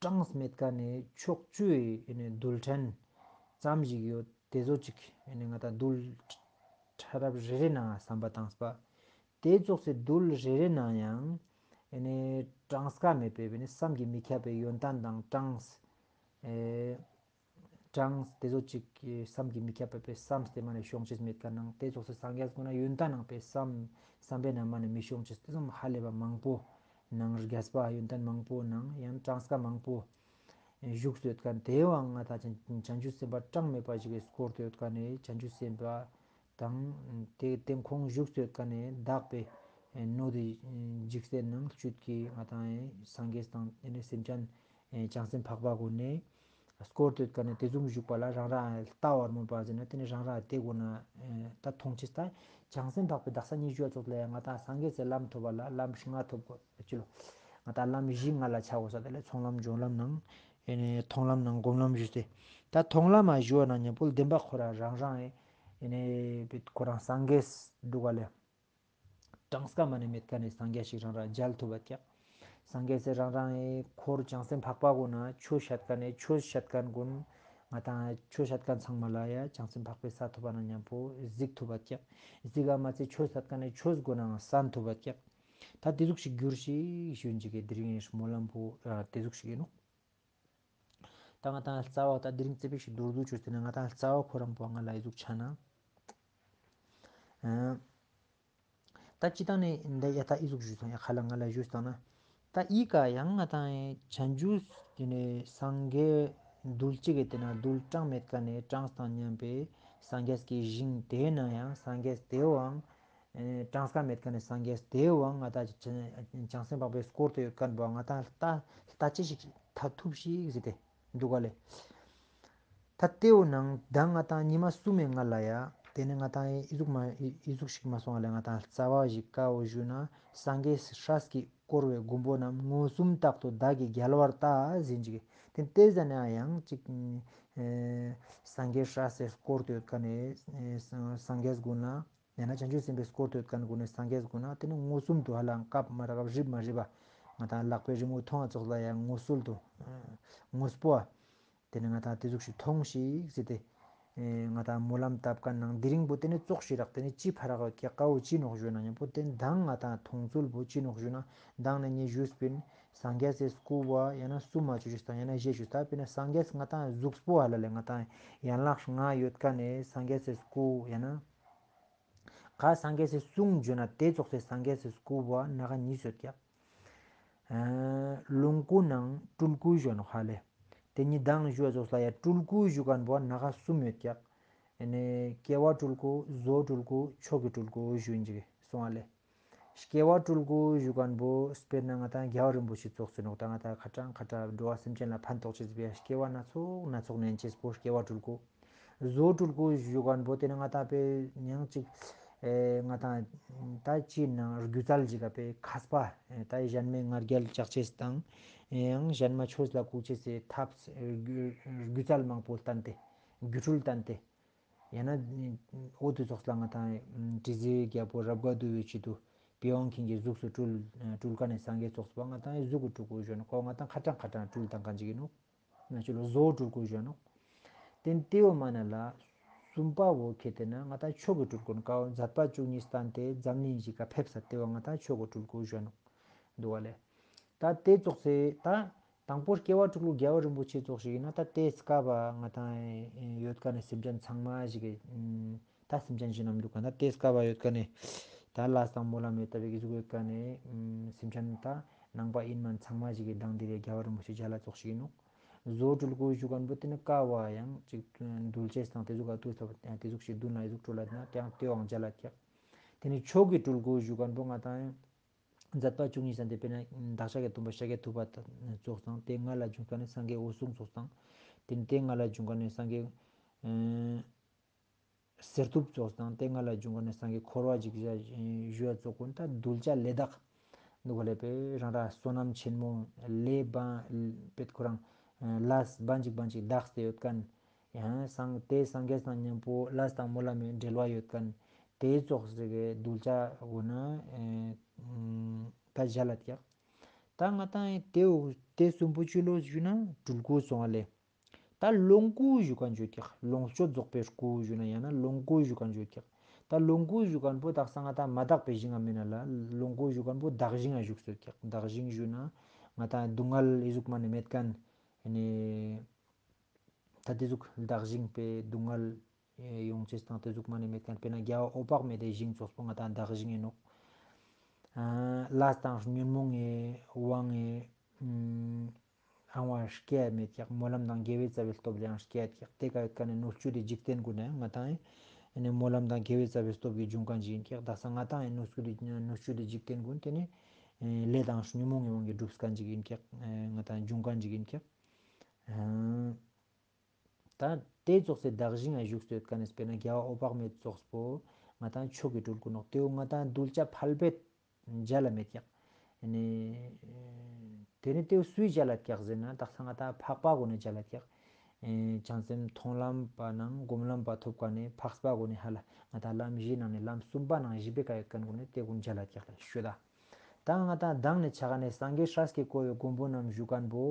གྲངས་མེད་ཀ་ནེ་ཕྱོགས་བཅུའི་ཨེ་ནེ་རྡུལ་ཕྲན་ཙམ་ཞིག་ཡོད་དེ་ཟོ་ཅིག་ཨེ་ནེ་ང་དང་རྡུལ་ཕྲ་རབ་རེ་རེ་ནང་བསམ་པ་བཏངས་པ། དེ་ཙོགས་སེ་རྡུལ་རེ་རེ་ནང་ཡང་ཨེ་ནེ་གྲངས་ཀ་མེད་པའི་ཨེ་ནེ་བསམ་གྱིས་མི་ཁྱབ་པའི་ཡོན་ཏན་དང་གྲངས་ཨེ་གྲངས་དེ་ཟོ་ཅིག་བསམ་གྱིས་མི་ཁྱབ་པའི་བསམ་སྟེ་མ་ནེ་ཤོང་ཅེས་མེད་ཀ་ནང་དེ་ཙོགས་སེ་སངས་རྒྱས་ཀུན་ན་ཡོན་ཏན་ནང་པའི་བསམ་བསམ་པའི་ནང་མ་ནེ་མི་ཤོང་ཅེས་དེ་ཙམ་ཧ་ལས་པ་མང་པོ་ནང་རྒྱས་པ་ཡོན་ཏན་མང་པོ་ནང་ཡང་གྲངས་ཀ་མང་པོ་བཞུགས་སུ་ཡོད་ཁན་དེ་བོའང་ང་དང་བྱང་བྱང་ཆུབ་སེམས་དཔའ་གྲངས་མེད་པ་ཞིག་གི་སྐོར་དུ་ཡོད་ཁན་ནི་བྱང་ཆུབ་སེམས་དཔའ་དང་དེ་དེ་ཁོང་བཞུགས་སུ་ཡོད་ཁན་ནི་དག་པའི་སྣོད་དེ་འཇིག་རྟེན་ནང་བཅུད་ཀྱི་ང་དང་སངས་རྒྱས་དང་དེ་ནེ་སེམས་ཅན་བྱང་སེམས་འཕགས་པ་གུན་ནི་ སྐོར་ཏེ་ཡོད་ཁན་ནི་དེ་ཟུག་བཞུགས་པ་ལ་རང་རང་ལྟ་བར་མོས་པ་ཟེར་ན་དེ་ནི་རང་རང་དེ་གོ་ན་ད་མཐོང་ཅེས་ད་བྱང་སེམས་འཕགས་པའི་དག་ས་ཉི་ཤུ་ཙོགས་ལ་ཡང་ང་ཏང་སངས་རྒྱས་སི་ལམ་ཐོབ་པ་ལ་ལམ་ལྔ་ཐོབ་གོ་ཅི་ལོ། ང་ཏང་ལམ་བཞི་ལྔ་ལ་ཆ་གོས་ས་དེ་ལ་ཚོགས་ལམ་སྦྱོར་ལམ་ནང་ཨེ་ནི་མཐོང་ལམ་ནང་སྒོམ་ལམ་ཞུས་ཏེ། ད་མཐོང་ལམ་མ་ཞུ་བ་ན་མཉམ་པོ་བདེན་པ་ཁོ་རང་རང་རང་ཨེ་ནི་ཁོ་རང་སངས་རྒྱས་འདུག་ག་ལེ། གྲངས་ཀ་མ་ནེ་མེད་ཁན་ནི་སངས་རྒྱས་ཤིག་རང་རང་མཇལ་ཐུབ་པ་ཀྱག། སངས་རྒྱས་སི་རང་རང་ངི་འཁོར་བྱང་སེམས་འཕགས་པ་གུན་ན་ཆོས་བཤད་ཁན་ནི་ཆོས་བཤད་ཁན་གུན་ང་ཏང་ཆོས་བཤད་ཁན་ཚང་མ་ལ་ཡ་བྱང་སེམས་འཕགས་པའི་ས་ཐོབ་པ་ན་མཉམ་པོ་གཟིགས་ཐུབ་པ་ཀྱག། གཟིགས་ག་མ་ཚད་ཆོས་བཤད་ཁན་ནི་ཆོས་གུན་ནའང་གསན་ཐུབ་པ་ཀྱག། ད་དེ་ཟུག་ཞིག་གྱུར་ཅིག་ཞུ་ཨིན་ཅིག་གི་དེ་རིང་ངི་སྨོན་ལམ་པོ་ཨ་དེ་ཟུག་ཞིག་ཨིན་ནོག། ད་ང་ཏང་རྩ་བ་ད་དེ་རིང་ཙེ་པིག་ཞིག་མདོར་བསྡུས་ཅོས་ཏེ་ན་ང་ཏང་རྩ་བ་ཁོ་རང་པོ་ང་ལ་ཨི་ཟུག་ཆ་ན། ཨ་ད་ཅི་ཏང་ནེ་འདི་ཡ་ད་ཨི་ཟུག་ཞུས་སོང་ཡ་ཁ་ལ་ང་ལ་ཞུས་སོང་ན། ད་ཨི་ཀ་ཡང་ང་ཏང་ཡ་བྱང་ཆུབ་ཀྱི་ནི་སངས་རྒྱས་རྡུལ་གཅིག་གི་དེ་ན་རྡུལ་གྲངས་མེད་ཁན་ནི་གྲངས་དང་མཉམ་པའི་སངས་རྒྱས་ཀྱི་ཞིང་དེ་ན་ཡང་སངས་རྒྱས་དེའང་ཨེ་གྲངས་ཀ་མེད་ཁན་ནི་སངས་རྒྱས་དེའང་ང་ཏང་བྱང་སེམས་འཕགས་པའི་སྐོར་དུ་ཡོད་ཁན་པོ་ང་ཏང་ལྟ་ལྟ་ཅི་ཞིག་ཐ་ཐུབ་ཞིག་ཟེར་ཏེ་འདུག་ག་ལེ། ད་དེའོ་ནང་ད་ང་ཏང་ཉི་མ་གསུམ་མའི་ང་ལ་ཡ་དེ་ནི་ང་ཏང་ཨི་ཟུག་མ་ཨི་ཟུག་ཞིག་མ་སོང་བ་ལེ། ང་ཏང་རྩ་བ་ཞིག་ཀ་བོ་ཞུ་ན་སངས་རྒྱས་སྲས་ཀྱིས་བསྐོར་བའི་མགོན་པོ་རྣམས་མངོན་སུམ་རྟག་ཏུ་བདག་གིས་རྒྱལ་བར་བལྟ་ཟེར་ཨིན་ཅིག། དེ་དེ་ཟ་ནའང་ཅིག་ཨེ་སངས་རྒྱས་སྲས་སི་སྐོར་དུ་ཡོད་ཁན་ནི་ཨེ་སངས་རྒྱས་གུན་ན་ཡང་ན་བྱང་ཆུབ་སེམས་དཔའི་སྐོར་དུ་ཡོད་ཁན་གུན་ནི་སངས་རྒྱས་གུན་ན་དེ་ནི་མངོན་སུམ་དུ་ཧ་ལམ་སྐབས་མ་རག་རིབ་མ་རིབ་པ་ང་ཏང་ལག་པའི་རི་མོ་མཐོང་བ་ཙོགས་ལ་ཡང་མངོན་སུམ་དུ་ཨ་དངོས་པོ་ཨ་དེ་ནི་ང་ཏང་དེ་ཟུག་ཞིག་མཐོང་ཞིག་ཟེར་ཏེ་ཨེ་ང་ཏང་སྨོན་ལམ་བཏབ་ཁན་ནང་དེ་རིང་པོ་དེ་ནི་ཙོགས་ཤིག་རག་དེ་ནི་ཅི་ཕ་རག་ཀྱག་ཀ་བོ་ཅི་ནོག་ཞུ་ན་མཉམ་པོ་དེ་མདང་ང་ཏང་མཐོང་ཚུལ་པོ་ཅི་ནོག་ཞུ་ན་མདང་ནི་ངས་ཞུས་པིན་སངས་རྒྱས་སི་སྐུ་བོ་ཡང་ན་གསུམ་མ་ཅོ་ཞུས་དང་ཡང་ན་བཞི་ཞུས་ད་པིན་ན་སངས་རྒྱས་ང་ཏང་གཟུགས་པོ་ཧ་ལ་ལེ་ང་ཏང་ཡན་ལག་ལྔ་ཡོད་ཁན་ནི་སངས་རྒྱས་སི་སྐུ་ཡང་ན་ག་སངས་རྒྱས་སི་གསུང་བརྗོད་ན་དེ་ཙོགས་སི་སངས་རྒྱས་སི་སྐུ་བོ་ནག་གཉིས་ཡོད་ཀྱག། ཨ་ལོངས་སྐུ་ནང་སྤྲུལ་སྐུ་ཞུ་ནོག་ཧ་ལེ། དེ་ནི་མདང་ཞུ་བ་ཙོགས་ལ་ཡ་སྤྲུལ་སྐུ་ཞུ་ཁན་བོ་ནག་གསུམ་ཡོད་ཀྱག། ཨེ་ནི་སྐྱེ་བ་སྤྲུལ་སྐུ་བཟོ་སྤྲུལ་སྐུ་མཆོག་གི་སྤྲུལ་སྐུ་ཞུ་ཨིན་ཅིག་སོང་ཧ་ལེ། སྐྱེ་བ་སྤྲུལ་སྐུ་ཞུ་ཁན་བོ་དཔེར་ན་ང་ཏང་རྒྱལ་བ་རིན་པོ་ཆེ་ཙོགས་སེ་ནོག་ད་ང་ཏང་ཁ་ཏང་ཁ་ཏང་འགྲོ་བ་སེམས་ཅན་ལ་ཕན་ཐོགས་ཅེས་པའི་སྐྱེ་བ་སྣ་ཚོགས་སྣ་ཚོགས་ནན་ཅེས་པོ་སྐྱེ་བ་སྤྲུལ་སྐུ། བཟོ་སྤྲུལ་སྐུ་ཞུ་ཁན་བོ་དེ་ནི་ང་ཏང་པེ་ཡང་ཅིག་ཨེ་ང་ཏང་ད་ཅི་ནང་སྒྱུ་རྩལ་ཞིག་ག་པེ་མཁས་པ་ཨེ་ད་གཞན་མའི་ང་རྒྱལ་ལྕག་ཅེས་དང་ཨེ་ཡང་གཞན་མ་ཆོས་ལ་བཀུག་ཅེས་སི་ཐབས་སྒྱུ་རྩལ་མང་པོ་བསྟན་ཏེ་སྒྱུ་འཕྲུལ་བསྟན་ཏེ་ཡང་ན་འོ་དེ་ཙོགས་ལ་ང་ཏང་དྲི་ཟའི་རྒྱལ་པོ་རབ་དགའ་འདུལ་བའི་ཆེད་དུ་པི་ཝང་ཁྱིན་གྱི་གཟུགས་སུ་སྤྲུལ་སྤྲུལ་ཁན་ནི་སངས་རྒྱས་ཙོགས་པ་ང་ཏང་གཟུགས་སུ་སྤྲུལ་སྐུ་ཞུ་ནོག་ཁོ་ང་ཏང་ཁ་ཏང་ཁ་ཏང་སྤྲུལ་བཏང་ཁན་ཅིག་ཨིན་ནོག། ང་ཆུ་ལོ་བཟོ་སྤྲུལ་སྐུ་ཞུ་ནོག། དེ་ནི་དེ་བོ་མ་ན་ལ་གསུམ་པ་བོ་ཁེ་ཏེ་ན་ང་ཏང་མཆོག་གི་སྤྲུལ་སྐུ་ནི་ཀ་བོ་མཛད་པ་བཅུ་གཉིས་བསྟན་ཏེ་འཛམ་གླིང་ཞིག་ག་ཕེབས་ས་དེ་བོ་ང་ཏང་མཆོག་གི་སྤྲུལ་སྐུ་ཞུ་ནོག་འདུག་པ་ལེ། ད་དེ་ཙོགས་སེ་ད་དང་པོ་སྐྱེ་བ་སྤྲུལ་སྐུ་རྒྱལ་བ་རིན་པོ་ཆེ་ཙོགས་ཤིག་ཨིན་ན་ད་དེ་སྐབས་ང་ཏང་ཡོད་ཁན་ནི་སེམས་ཅན་ཚང་མ་ཞིག་གི་ད་སེམས་ཅན་ཞིག་ནམ་འདུག་ག་ད་དེ་སྐབས་ཡོད་ཁན་ནི་ད་ལས་དང་སྨོན་ལམ་ཡོད་ད་བེ་གི་ཟུག་ཡོད་ཁན་ནི་སེམས་ཅན་ད་ནང་པ་ཨིན་མན་ཚང་མ་ཞིག་གི་དང་དེ་རེ་རྒྱལ་བ་རིན་པོ་ཆེ་མཇལ་ལ་ཙོགས་ཤིག་ཨིན་ནོག། བཟོ་སྤྲུལ་སྐུ་ཞུ་ཁན་བོ་དེ་ནི་ཀ་བོ་ཡང་ཅིག་འདུལ་ཅེས་དང་དེ་ཟུག་ག་ཏུ་ཐབས་དེ་ཟུག་ཞིག་འདུལ་ན་ཨི་ཟུག་སྤྲུལ་ལ་ན་དེའང་དེའང་མཇལ་ལ་ཀྱག། དེ་ནི་མཆོག་གི་སྤྲུལ་སྐུ་ཞུ་ཁན་བོ་ང་ཏང་མཛད་པ་བཅུ་གཉིས་སམ་དེ་དཔེར་ན་བདག་ཅག་གི་སྟོན་པ་ཤཱཀྱ་ཐུབ་པ་ཙོགས་དང་དེ་སྔ་ལ་བྱུང་ཁན་ནི་སངས་རྒྱས་འོད་སྲུང་ཙོགས་དང་དེ་ནི་དེ་སྔ་ལ་བྱུང་ཁན་ནི་སངས་རྒྱས་ཨ་གསེར་ཐུབ་ཙོགས་དང་དེ་སྔ་ལ་བྱུང་ཁན་ནི་སངས་རྒྱས་འཁོར་བ་འཇིག་ཞུ་བ་ཙོགས་གུན་ད་གདུལ་བྱ་ལས་དག་འདུག་ག་ལེ། པེ་རང་ར་བསོད་ནམས་ཆེན་མོ་ལས་བ་པེ་ཁོ་རང་ལས་བ་འཇིག་བ་འཇིག་དག་སྟེ་ཡོད་ཁན་ཡང་སངས་དེ་སངས་རྒྱས་དང་མཉམ་པོ་ལས་དང་སྨོན་ལམ་མེ་འབྲེལ་བ་ཡོད་ཁན་དེ་ཙོགས་སེ་གི་གདུལ་བྱ་གུན་ན་ད་མཇལ་ལ་ཀྱག། ད་ང་ཏང་དེ་དེ་གསུམ་པོ་ཅི་ལོ་ཞུ་ན་སྤྲུལ་སྐུ་སོང་བ་ལེ། ད་ལོངས་སྐུ་ཞུ་ཁན་ཅིག་ཡོད་ཀྱག། ལོངས་སྤྱོད་རྫོགས་པའི་སྐུ་ཞུ་ན་ཡང་ན་ལོངས་སྐུ་ཞུ་ཁན་ཅིག་ཡོད་ཀྱག། ད་ལོངས་སྐུ་ཞུ་ཁན་བོ་དག་ས་ང་ཏང་མ་དག་པའི་ཞིང་ང་མེད་ན་ལ་ལོངས་སྐུ་ཞུ་ཁན་བོ་དག་ཞིང་ང་བཞུགས་སེ་ཡོད་ཀྱག། དག་ཞིང་ཞུ་ན་ང་ཏང་སྡུག་བསྔལ་ཨི་ཟུག་མ་ནེ་མེད་ཁན་ཨེ་ནི་ད་དེ་ཟུག་དག་ཞིང་པེ་སྡུག་བསྔལ་ཡོང་ཅེས་དང་དེ་ཟུག་མ་ནེ་མེད་ཁན་དཔེར་ན་རྒྱལ་བ་འོད་དཔག་མེད་དེ་ཞིང་ཙོགས་པོ་ང་ཏང་དག་ཞིང་ཨིན་ནོག། ལས་དང་ཉོན་མོངས་ངི་དབང་ངི་ཨང་བ་སྐྱེ་མེད་ཀྱག། སྨོན་ལམ་དང་དགེ་བའི་རྩ་བའི་སྟོབས་ལས་ཡང་སྐྱེ་ཀྱག། དེ་ཀ་ཡོད་ཁན་ནི་གནོད་བྱེད་དེ་འཇིག་རྟེན་གུན་ནི་ང་ཏང་ཨེ་ནི་སྨོན་ལམ་དང་དགེ་བའི་རྩ་བའི་སྟོབས་ཀྱི་འབྱུང་ཁན་ཅིག་ཨིན་ཀྱག། དག་ས་ང་ཏང་ཨེ་གནོད་བྱེད་དེ་འཇིག་རྟེན་གུན་དེ་ནི་ལས་དང་ཉོན་མོངས་ངི་དབང་གི་སྒྲུབ་ཁན་ཅིག་ཨིན་ཀྱག། ང་ཏང་འབྱུང་ཁན་ཅིག་ཨིན་ཀྱག། ད་དེ་ཙོགས་སེ་བདག་ཞིང་ང་བཞུགས་སེ་ཡོད་ཁན་ནི་དཔེར་ན་རྒྱལ་བ་འོད་དཔག་མེད་ཙོགས་པོ་ང་ཏང་མཆོག་གི་སྤྲུལ་སྐུ་ནོག། དེ་བོ་ང་ཏང་གདུལ་བྱ་ཕལ་པའི་མཇལ་ལ་མེད་ཀྱག། ཨ་ནི་དེ་ནི་དེ་བོ་སུའི་མཇལ་ལ་ཀྱག་ཟེར་ན་དག་ས་ང་ཏང་འཕགས་པ་གུན་ནི་མཇལ་ལ་ཀྱག། ཨེ་བྱང་སེམས་མཐོང་ལམ་པ་ནང་སྒོམ་ལམ་པ་ཐོབ་ཁན་ནི་འཕགས་པ་གུན་ནི་ཧ་ལ་ང་ཏང་ལམ་བཞི་ནང་ནི་ལམ་གསུམ་པ་ནང་བཞི་པའི་ཀ་ཡོད་ཁན་གུན་ནི་དེ་གུན་མཇལ་ལ་ཀྱག་ལ་ཤོད་ད། ད་ང་ཏང་མདང་ནི་ཆ་ཁན་ནི་སངས་རྒྱས་སྲས་ཀྱིས་བསྐོར་བའི་མགོན་པོ་རྣམས་བཞུགས་ཁན་བོ་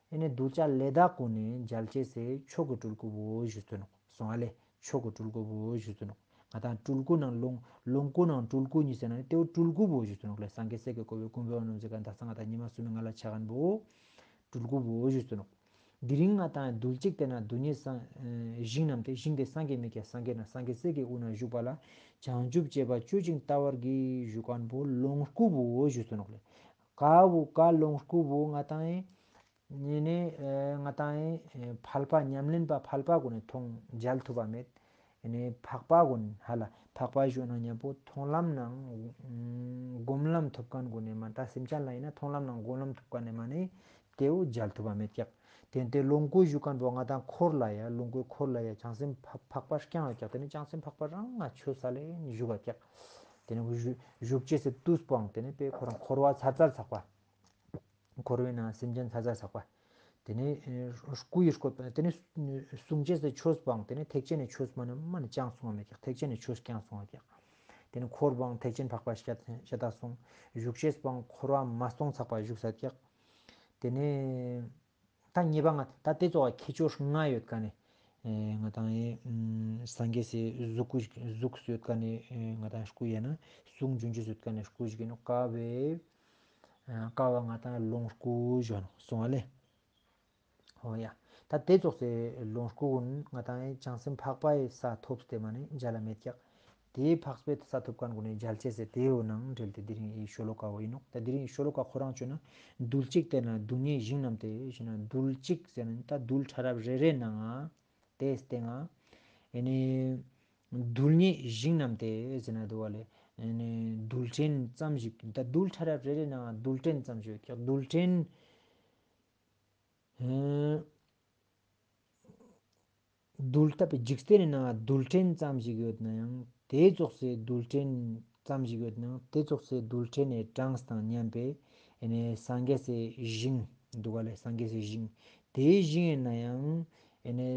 ཨེ་ནི་གདུལ་བྱ་ལས་དག་གུན་ནི་མཇལ་ཅེས་སི་མཆོག་གི་སྤྲུལ་སྐུ་བོ་བཞུགས་སུ་ནོག། སོང་ཨ་ལེ། མཆོག་གི་སྤྲུལ་སྐུ་བོ་བཞུགས་སུ་ནོག། ང་ཏང་སྤྲུལ་སྐུ་ནང་ལོངས་ལོངས་སྐུ་ནང་སྤྲུལ་སྐུ་གཉིས་ཟེར་ན་ནི་དེ་བོ་སྤྲུལ་སྐུ་བོ་བཞུགས་སུ་ནོག་ལེ། སངས་རྒྱས་སྲས་ཀྱིས་བསྐོར་བའི་མགོན་པོ་རྣམས་ཟེར་ཁན་དག་ས་ང་ཏང་ཉི་མ་གསུམ་པའི་ང་ལ་ཆ་ཁན་བོ་སྤྲུལ་སྐུ་བོ་བཞུགས་སུ་ནོག། དེ་རིང་ང་ཏང་རྡུལ་གཅིག་དེ་ན་རྡུལ་སྙེད་སངས་ཨེ་ཞིང་རྣམས་ཏེ། ཞིང་དེ་སངས་རྒྱས་མི་ཁྱབ་སངས་རྒྱས་ན་སངས་རྒྱས་སྲས་ཀྱི་དབུས་ན་བཞུགས་པ་ལ་བྱང་ཆུབ་སྤྱད་པ་སྤྱོད་ཅིང་བལྟ་བར་བགྱི་ཞུ་ཁན་བོ་ལོངས་སྐུ་བོ་བཞུགས་སུ་ནོག་ལེ། ཀ་བོ་ཀ་ལོངས་སྐུ་བོ་ང་ཏང་ཨེ་ནི་ནི་ཨེ་ང་ཏང་ཨེ་ཕལ་པ་ཉམས་ལེན་པ་ཕལ་པ་གུན་ནི་མཐོང་མཇལ་ཐུབ་པ་མེད། ཨེ་ནི་འཕགས་པ་གུན་ཧ་ལ་འཕགས་པ་ཞུ་ན་ཉམ་པོ་མཐོང་ལམ་ནང་ཨུམ་སྒོམ་ལམ་ཐོབ་ཁན་གུན་ནི་མ་ད་སེམས་ཅན་ལ་ཨིན་ན་མཐོང་ལམ་ནང་སྒོམ་ལམ་ཐོབ་ཁན་ནི་མ་ནི་དེ་བོ་མཇལ་ཐུབ་པ་མེད་ཀྱག། དེ་ནི་དེ་ལོངས་སྐུ་ཞུ་ཁན་བོ་ང་ཏང་འཁོར་ལ་ཡ་ལོངས་སྐུའི་འཁོར་ལ་ཡ་བྱང་སེམས་འཕགས་འཕགས་པ་རྐྱང་ཡོད་ཀྱག། དེ་ནི་བྱང་སེམས་འཕགས་པ་རང་ང་ཆོས་ས་ལེ་ནི་བཞུགས་པ་ཀྱག། དེ་ནི་བཞུགས་བཞུགས་ཅེས་སི་དུས་པོའང་དེ་ནི་དཔེ་ཁོ་རང་འཁོར་བ་ཚར་ཚར་ཚག་པ། འཁོར་བའི་ནང་སེམས་ཅན་ཚ་ཚ་ཚག་པ། དེ་ནས་ཨེ་སྐུ་ཡི་བཀོད་པ་དེ་ནས་གསུང་ཅེས་སི་ཆོས་པོའང་དེ་ནས་ཐེག་ཆེན་ནི་ཆོས་མ་ནི་མ་ནི་ཅང་གསུང་བ་མེད་ཀྱག། ཐེག་ཆེན་ནི་ཆོས་ཀྱང་གསུང་བ་ཀྱག། དེ་ནས་འཁོར་བོའང་ཐེག་ཆེན་འཕགས་པ་ཤ་ཤ་སྟག་གསུང་། བཞུགས་ཅེས་པོའང་འཁོར་བ་མ་སྟོང་ཚག་པ་བཞུགས་ས་ཀྱག། དེ་ནས་ད་ངེས་པ་ང་ད་དེ་ཙོགས་ཁྱད་ཆོས་ལྔ་ཡོད་ཀ་ནས་ཨེ་ང་ཏང་ཨེ་ཨུམ་སངས་རྒྱས་སི་གཟུགས་སྐུ་གཟུགས་སུ་ཡོད་ཀ་ནས་ཨེ་ང་ཏང་སྐུ་ཡ་ན་གསུང་རྒྱུན་ཅུ་ཡོད་ཀ་ནས་སྐུ་ཞིག་ཡིན་ནོག། ཀ་བའི་ཨ་ཀ་བ་ང་ཏང་ལོངས་སྐུ་ཞུ་ནོག་སོང་བ་ལེ། ཧོ་ཡ། ད་དེ་ཙོགས་སི་ལོངས་སྐུ་གུན་ང་ཏང་ཨེ་བྱང་སེམས་འཕགས་པའི་ས་ཐོབ་སྟེ་མ་ནི་མཇལ་ལ་མེད་ཀྱག། དེའི་འཕགས་པའི་ས་ཐོབ་ཁན་གུན་ནི་མཇལ་ཅེས་སི་དེའི་ནང་འབྲེལ་ཏེ་དེ་རིང་ངི་ཤོ་ལོ་ཀ་བོ་ཡིན་ནོག། ད་དེ་རིང་ངི་ཤོ་ལོ་ཀ་ཁོ་རང་བཅོས་ན་རྡུལ་གཅིག་དེ་ན་རྡུལ་སྙེད་ཞིང་རྣམས་ཏེ་ཞེ་ན་རྡུལ་གཅིག་ཟེར་ན་ད་རྡུལ་ཕྲ་རབ་རེ་རེ་ནང་ང་དེ་སྟེང་ང་ཨེ་ནི་རྡུལ་སྙེད་ཞིང་རྣམས་ཏེ་ཟེར་ན་འདུག་བ་ལེ། ཨེ་ནི་རྡུལ་ཕྲན་ཙམ་ཞིག་ད་རྡུལ་ཕྲ་རབ་རེ་རེ་ནང་ང་རྡུལ་ཕྲན་ཙམ་ཞིག་ཡོད་ཀྱག། རྡུལ་ཕྲན་ཨེ་རྡུལ་ལྟ་བུའི་འཇིག་རྟེན་ནི་ནང་རྡུལ་ཕྲན་ཙམ་ཞིག་ཡོད་ནའང་དེ་ཙོགས་སི་རྡུལ་ཕྲན་ཙམ་ཞིག་ཡོད་ནའང་དེ་ཙོགས་སི་རྡུལ་ཕྲན་ནི་གྲངས་དང་མཉམ་པའི་ཨེ་ནི་སངས་རྒྱས་སི་ཞིང་འདུག་ག་ལེ། སངས་རྒྱས་སི་ཞིང་དེའི་ཞིང་ཡིན་ནའང་ཨེ་ནི་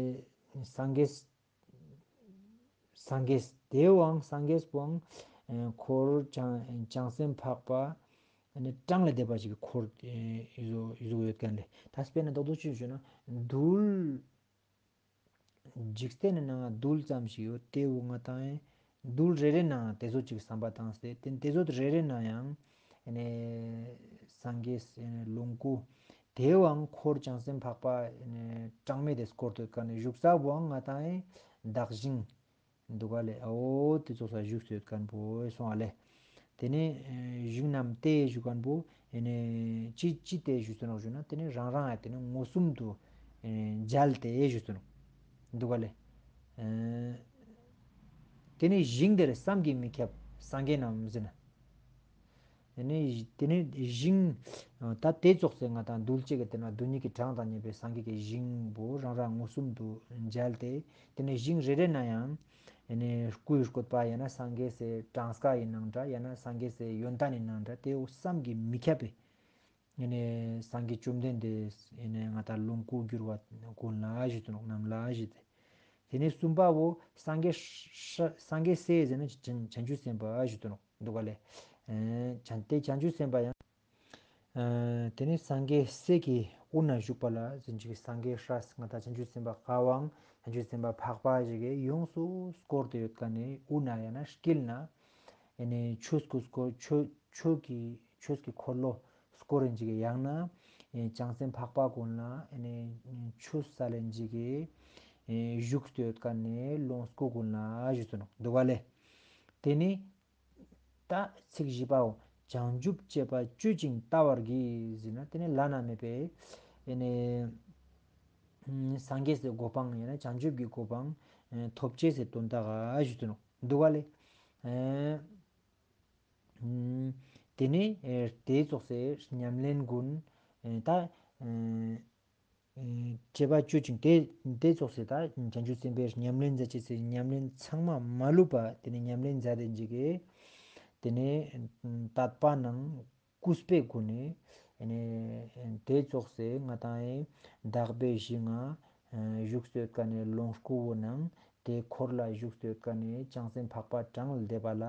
སངས་རྒྱས་སངས་རྒྱས་དེའང་སངས་རྒྱས་པོའང་ཨེ་འཁོར་བྱང་བྱང་སེམས་འཕགས་པ་ཨེ་ནི་གྲངས་ལས་འདས་པ་ཞིག་གི་འཁོར་ཨེ་ཡོད་ཡོད་ཀྱག་ལེ། ད་དཔེར་ན་རྡོག་རྡོག་ཅིག་ཞུས་ན་རྡུལ་འཇིག་རྟེན་ནི་ནང་རྡུལ་ཙམ་ཞིག་ཡོད། དེ་བོ་ང་ཏང་ཨེ་རྡུལ་རེ་རེ་ནང་དེ་ཙོགས་ཅིག་བསམ་པ་བཏང་སྟེ་དེ་དེ་ཙོགས་རེ་རེ་ནང་ཡང་ཨེ་ནི་སངས་རྒྱས་ཨེ་ནི་ལོངས་སྐུ་དེའང་འཁོར་བྱང་སེམས་འཕགས་པ་ཨེ་ནི་གྲངས་མེད་དེ་བསྐོར་ཏེ་ཡོད་ཀྱག་ནི་བཞུགས་ས་བོའང་ང་ཏང་ཨེ་བདག་ཞིང་འདུག་ག་ལེ། འོ་དེ་ཙོགས་ས་བཞུགས་སུ་ཡོད་ཁན་བོ་སོང་བ་ལེ། དེ་ནས་ཨེ་ཞིང་རྣམས་ཏེ་ཞུ་ཁན་བོ་ཨེ་ནི་ཅི་ཅི་སྟེ་བཞུགས་སུ་ནོག་ཞུ་ན་དེ་ནི་རང་རང་ཨེ་དེ་ནི་མངོན་སུམ་དུ་ཨེ་མཇལ་ཏེ་བཞུགས་སུ་ནོག་འདུག་ག་ལེ། ཨེ་དེ་ནི་ཞིང་དེར་བསམ་གྱིས་མི་ཁྱབ་སངས་རྒྱས་རྣམས་ཟེར་ན། དེ་ནི་དེ་ནི་ཞིང་ད་དེ་ཙོགས་སེ་ང་ཏང་རྡུལ་གཅིག་གི་དེ་ན་རྡུལ་སྙེད་ཀྱི་གྲངས་དང་མཉམ་པའི་སངས་རྒྱས་ཀྱི་ཞིང་བོ་རང་རང་མངོན་སུམ་དུ་མཇལ་ཏེ་དེ་ནི་ཞིང་རེ་རེ་ན་ཡང་ཨེ་ནི་སྐུའི་བཀོད་པ་ཡང་ན་སངས་རྒྱས་སི་གྲངས་ཀ་ཡིན་ནང་འདྲ་ཡང་ན་སངས་རྒྱས་སི་ཡོན་ཏན་ཡིན་ནང་འདྲ་དེ་བོ་བསམ་གྱིས་མི་ཁྱབ་པའི་ཨེ་ནི་སངས་རྒྱས་བཅོམ་ལྡན་འདས་ཨེ་ནི་ང་ཏང་ལོངས་སྐུ་བསྒྱུར་བ་ཀུན་ལ་ཞུས་ཏེ་ནོག་རྣམས་ལ་ཞུས་ཏེ། དེ་ནས་གསུམ་པ་བོ་སངས་རྒྱས་སྲས་སངས་རྒྱས་སྲས་ཟེར་ན་བྱང་བྱང་ཆུབ་སེམས་དཔའ་ཞུས་ཏེ་ནོག་འདུག་ག་ལེ། ཨེ་བྱང་དེ་བྱང་ཆུབ་སེམས་དཔའ་ཡང་ཨ་དེ་ནས་སངས་རྒྱས་སྲས་ཀྱི་དབུས་ན་བཞུགས་པ་ལ་ཟེར་ཅིག་སངས་རྒྱས་སྲས་ང་ཏང་བྱང་ཆུབ་སེམས་དཔའ་ཀ་བོའང་བྱང་ཆུབ་སེམས་དཔའ་འཕགས་པ་ཞིག་གི་ཡོངས་སུ་བསྐོར་ཏེ་ཡོད་ཀ་ནས་དབུས་ན་ཡང་ན་དཀྱིལ་ན་ཨེ་ནི་ཆོས་སྐུ་བསྐོར་ཆོས་ཆོས་ཀྱི་ཆོས་ཀྱི་འཁོར་ལོ་བསྐོར་རེ་ཅིག་གི་ཡང་ན་ཨེ་བྱང་སེམས་འཕགས་པ་ཀུན་ལ་ཨེ་ནི་ཆོས་སལ་ལེ་ཅིག་གི་ཨེ་བཞུགས་ཏེ་ཡོད་ཀ་ནས་ལོངས་སྐུ་ཀུན་ལ་ཞུས་ཏེ་ནོག་འདུག་ག་ལེ། དེ་ནི་ད་ཚིག་བཞི་པའོ། བྱང་ཆུབ་སྤྱད་པ་སྤྱོད་ཅིང་བལྟ་བར་བགྱི་ཟེར་ན་དེ་ནི་བླ་ན་མེད་པའི་ཨེ་ནི་སངས་རྒྱས་སི་གོ་འཕང་ཡང་ན་བྱང་ཆུབ་ཀྱི་གོ་འཕང་ཐོབ་ཅེས་སི་དོན་དག་ག་ཞུས་ཏེ་ནོག་འདུག་ག་ལེ། ཨེ་དེ་ནི་ཨེ་དེ་ཙོགས་སི་ཉམས་ལེན་ཀུན་ཨེ་ད་ཨེ་ ཨེ་བཅས་པ་བཅུ་ཅིག་དེ་དེ་ཙོགས་སེ་ད་བྱང་ཆུབ་སེམས་དཔའི་ཉམས་ལེན་མཛད་ཅེས་སི་ཉམས་ལེན་ཚང་མ་མ་ལུས་པ་དེ་ནེ་ཉམས་ལེན་མཛད་དེ་འཇིག་གི་དེ་ནེ་དད་པ་ནང་གུས་པའི་སྒོ་ནས་ཨེ་ནེ་དེ་ཙོགས་སེ་ང་ཏང་ཨེ་དག་པའི་ཞིང་ང་བཞུགས་སྟེ་ཡོད་ཁན་ནི་ལོངས་སྐུ་བོ་ནང་དེ་འཁོར་ལ་བཞུགས་སྟེ་ཡོད་ཁན་ནི་བྱང་སེམས་འཕགས་པ་གྲངས་ལས་འདས་པ་ལ་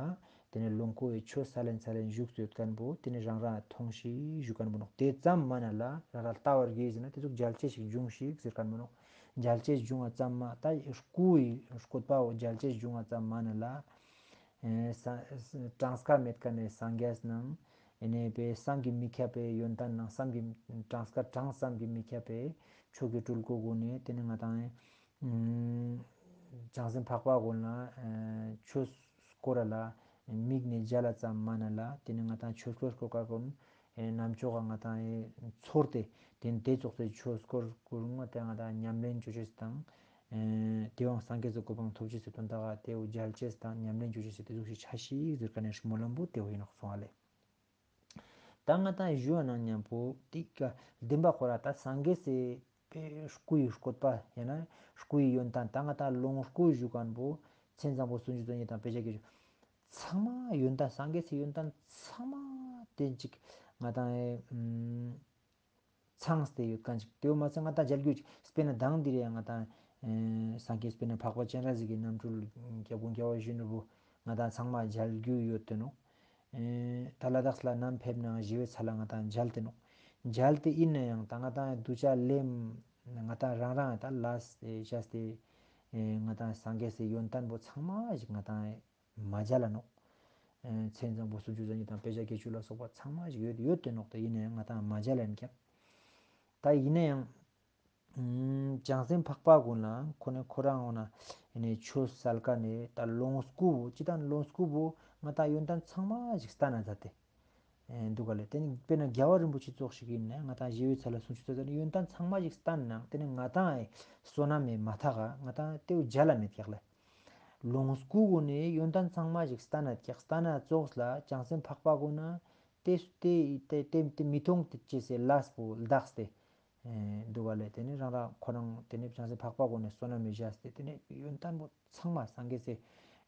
དེ་ནེ་ལོངས་སྐུ་བའི་ཆོས་སལ་ལེན་སལ་ལེན་བཞུགས་སྟེ་ཡོད་ཁན་བོ་དེ་ནེ་རང་རང་མཐོང་ཤིག་ཞུ་ཁན་བོ་ནོག། དེ་ཙམ་མ་ན་ལ་རང་རང་ལྟ་བར་གྱིས་ཟེར་ན་དེ་ཙོགས་མཇལ་ཅེས་ཤིག་འབྱུང་ཤིག་ཟེར་ཁན་བོ་ནོག། མཇལ་ཅེས་འབྱུང་བ་ཙམ་མ་ད་སྐུའི་བཀོད་པ་བོ་མཇལ་ཅེས་འབྱུང་བ་ཙམ་མ་ན་ལ་ཨེ་ས་གྲངས་ཀ་མེད་ཁན་ནི་སངས་རྒྱས་ནང་ཨེ་ནེ་བསམ་གྱིས་མི་ཁྱབ་པའི་ཡོན་ཏན་ནང་བསམ་གྱིས་གྲངས་ཀ་གྲངས་བསམ་གྱིས་མི་ཁྱབ་པའི་ཆོས་ཀྱི་སྤྲུལ་སྐུ་གུན་ནི་དེ་ནེ་ང་ཏང་ཨེ་བྱང་སེམས་འཕགས་པ་གུན་ལ་ཆོས་སྐོར་ལ་དམིགས་ནས་མཇལ་ལ་ཙམ་མ་ན་ལ་དེ་ནེ་ང་ཏང་ཆོས་སྐོར་སྐོར་ཀ་གུན་ནམ་ཅོག་ག་ང་ཏང་ཚོར་ཏེ་དེ་ནེ་དེ་ཙོགས་སེ་ཆོས་སྐོར་སྐོར་ང་ཏང་ང་ཏང་ཉམས་ལེན་ཅོ་ཅེས་དང་དེ་བོའང་སངས་རྒྱས་སི་གོ་འཕང་ཐོབ་ཅེས་སི་དོན་དག་ག་དེ་བོ་མཇལ་ཅེས་དང་ཉམས་ལེན་ཅོ་ཅེས་སི་དེ་ཟུག་ཤིག་ཆ་ཤིག་ཟེར་ཁན་ནི་སྨོན་ལམ་བོ་དེ་བོ་ཨིན་ནོག་སོང་ཨ་ལེ། ད་ང་ཏང་ཞུ་བ་ནང་མཉམ་པོ་དེ་ཀ་བདེན་པ་ཁོ་ར་ད་སངས་རྒྱས་སི་པའི་སྐུའི་བཀོད་པ་ཡང་ན་སྐུའི་ཡོན་ཏན་ད་ང་ཏང་ལོངས་སྐུ་ཞུ་ཁན་བོ་མཚན་བཟང་པོ་སུམ་ཅུ་རྩ་གཉིས་དང་དཔེ་བྱད་བརྒྱད་ཅུ་ཚང་མ་ཡོན་ཏན་སངས་རྒྱས་སི་ཡོན་ཏན་ཚང་མ་དེ་ཅིག་ང་ཏང་ཨེ་ཚང་སྟེ་ཡོད་ཁན་ཅིག་དེ་བོ་མ་ཚད་ང་ཏང་མཇལ་རྒྱུ་ཅིག་དཔེར་ན་མདང་འདི་རེ་ཡང་ང་ཏང་ཨེ་སངས་རྒྱས་དཔེར་ན་འཕགས་པ་སྤྱན་རས་གཟིགས་ཀྱི་རྣམ་སྤྲུལ་སྐྱབས་མགོན་རྒྱལ་བ་ཡིད་བཞིན་ནོར་བུ་ང་ཏང་ཚང་མ་མཇལ་རྒྱུ་ཡོད་དེ་ནོག། ཨེ་ད་ལ་དྭགས་ལ་ནམ་ཕེབས་ནའང་ཞི་བའི་ཚལ་ལ་ང་ཏང་མཇལ་ཏེ་ནོག། མཇལ་ཏེ་ཨིན་ནའང་ད་ང་ཏང་གདུལ་བྱ་ལེམ་ང་ཏང་རང་རང་ད་ལས་ཏེ་བྱས་ཏེ་ཨེ་ང་ཏང་སངས་རྒྱས་སི་ཡོན་ཏན་བོ་ཚང་མ་ཞིག་ང་ཏང་མ་མཇལ་ལ་ནོག། ཨེ་མཚན་བཟང་པོ་སུམ་ཅུ་རྩ་གཉིས་དང་དཔེ་བྱད་བརྒྱད་ཅུ་ལ་སོགས་པ་ཚང་མ་ཞིག་ཡོད་ཡོད་དེ་ནོག། ད་ཨིན་ནའང་ང་ཏང་མ་མཇལ་ལ་ཨིན་ཀྱག། ད་ཨིན་ནའང་ཨུམ་བྱང་སེམས་འཕགས་པ་གུན་ལ་ཁོ་ནེ་ཁོ་རང་འོ་ན་ཨེ་ནེ་ཆོས་སལ་ཁན་ནི་ད་ལོངས་སྐུ་བོ་ཅི་ད་ལོངས་སྐུ་བོ་ང་ཏང་ཡོན་ཏན་ཚང་མ་ཞིག་སྟན་ན་མཛད་དེ། ཨེ་འདུག་ག་ལེ། དེ་ནེ་དཔེར་ན་རྒྱལ་བ་རིན་པོ་ཆེ་ཙོགས་ཤིག་ཨིན་ན་ང་ཏང་ཞི་བའི་ཚལ་ལ་སུམ་ཅུ་རྩ་གཉིས་ཡོན་ཏན་ཚང་མ་ཞིག་སྟན་ནའང་དེ་ནེ་ང་ཏང་ཨེ་བསོད་ནམས་མེད་མ་ཐག་ག་ང་ཏང་དེ་བོ་མཇལ་ལ་མེད་ཀྱག་ལེ། ལོངས་སྐུ་གུན་ནི་ཡོན་ཏན་ཚང་མ་ཞིག་སྟན་ན་ཀྱག། སྟན་ན་ཙོགས་ལ་བྱང་སེམས་འཕགས་པ་གུན་ན་དེ་དེ་དེ་དེ་དེ་མི་མཐོང་དེ་ཅེས་སི་ལས་པོ་ལྡགས་ཏེ་ཨེ་འདུག་ག་ལེ། དེ་ནེ་རང་རང་ཁོ་རང་དེ་ནེ་བྱང་སེམས་འཕགས་པ་གུན་ནི་བསོད་ནམས་མི་བཞག་སྟེ་དེ་ནེ་ཡོན་ཏན་བོ་ཚང་མ་སངས་རྒྱས་སི་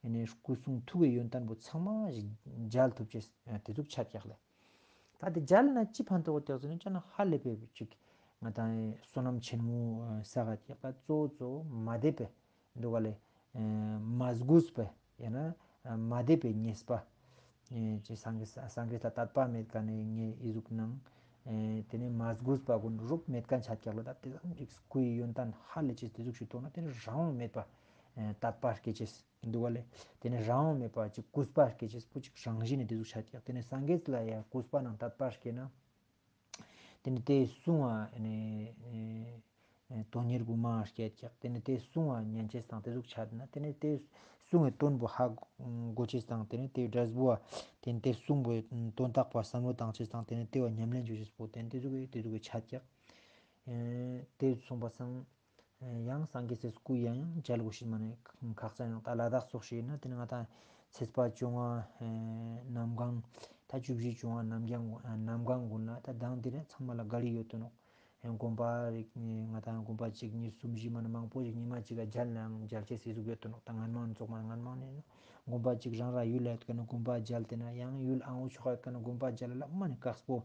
ཨེ་ནེ་སྐུ་གསུང་ཐུགས་ཀྱི་ཡོན་ཏན་བོ་ཚང་མ་ཞིག་མཇལ་ཐུབ་ཅེས་ཨེ་དེ་ཟུག་ཆ་ཀྱག་ལེ། ད་དེ་མཇལ་ན་ཅི་ཕན་ཐོགས་ཀྱག་ཟེར་ན་ཅ་ན་ཧ་ལས་པའི་ཅིག་ང་ཏང་བསོད་ནམས་ཆེན་མོ་བསགས་ཀྱག། ད་གཙོ་བོ་གཙོ་བོ་མ་དད་པའི་འདུག་ག་ལེ། ཨེ་མ་གུས་པ་ཡང་ན་མ་དད་པའི་ཉེས་པ། ཨེ་ཅི་སངས་རྒྱས་སངས་རྒྱས་ལ་དད་པ་མེད་ཁན་ནི་ངེ་ཨི་ཟུག་ནང་། ཨེ་དེ་ནེ་མ་གུས་པ་གུན་རུབ་མེད་ཁན་ཆ་ཀྱག་ལེ། ད་དེ་ཙམ་ཅིག་སྐུའི་ཡོན་ཏན་ཧ་ལས་ཅེས་དེ་ཟུག་ཞིག་མཐོང་ན་དེ་ནེ་རང་དབང་མེད་པ་ཨེ་དད་པ་སྐྱེ་ཅེས་འདུག་ག་ལེ། དེ་ནེ་རང་དབང་མེད་པ་ཅིག་གུས་པ་སྐྱེ་ཅེས་པོ་ཅིག་རང་བཞིན་ནེ་དེ་ཟུག་ཆ་ཀྱག། དེ་ནེ་སངས་རྒྱས་ལ་ཡང་གུས་པ་ནང་དད་པ་སྐྱེ་ན། དེ་ནེ་དེ་གསུང་བ་ནི་ཨེ་དོན་གཉེར་གུན་མང་སྐྱེད་ཀྱག། དེ་ནེ་དེ་གསུང་བ་ཉན་ཅེས་དང་དེ་ཟུག་ཆ་ན་དེ་ནེ་དེ་གསུང་བའི་དོན་བོ་ཧ་གོ་ཅེས་དང་དེ་ནེ་དེ་འབྲས་བུ་བ་དེ་ནེ་དེ་གསུང་བའི་དོན་དག་པ་བསམ་བློ་བཏང་ཅེས་དང་དེ་ནེ་དེ་བ་ཉམས་ལེན་ཅོ་ཅེས་པོ་དེ་ནེ་དེ་ཟུག་གི་དེ་ཟུག་གི་ཆ་ཀྱག། ཨེ་དེ་གསུངས་པ་སང་ཡང་སངས་རྒྱས་སི་སྐུ་ཡང་ཡང་མཇལ་དགོས་ཤེས་མ་ནེ་ཁག་ཅན་ཡང་ད་ལ་དྭགས་ཙོགས་ཤིག་ན་དེ་ནེ་ང་ཏང་ཚེས་པ་བཅོ་ལྔ་ཨེ་གནམ་གང་ད་བཅུ་བཞི་བཅོ་ལྔ་གནམ་གང་གནམ་གང་གུན་ལ་ད་མདང་དེ་རིང་ཚང་མ་ལ་ག་རི་ཡོད་དོ་ནོག། ཨེ་དགོན་པ་རིག་ང་ཏང་དགོན་པ་གཅིག་གཉིས་གསུམ་བཞི་མ་ནེ་མང་པོ་ཞིག་ཉི་མ་གཅིག་ག་མཇལ་ནའང་མཇལ་ཅེས་སི་ཟུག་ཡོད་དོ་ནོག། ད་ངན་མང་ཙོགས་མ་ནེ་ངན་མང་ནེ་དགོན་པ་གཅིག་རང་རང་ཡུལ་ལ་ཡོད་ཁན་ནི་དགོན་པ་མཇལ་ཏེ་ན་ཡང་ཡུལ་ཨང་བོ་ཆོག་ཡོད་ཁན་ནི་དགོན་པ་མཇལ་ལ་མ་ནེ་དཀགས་པོ།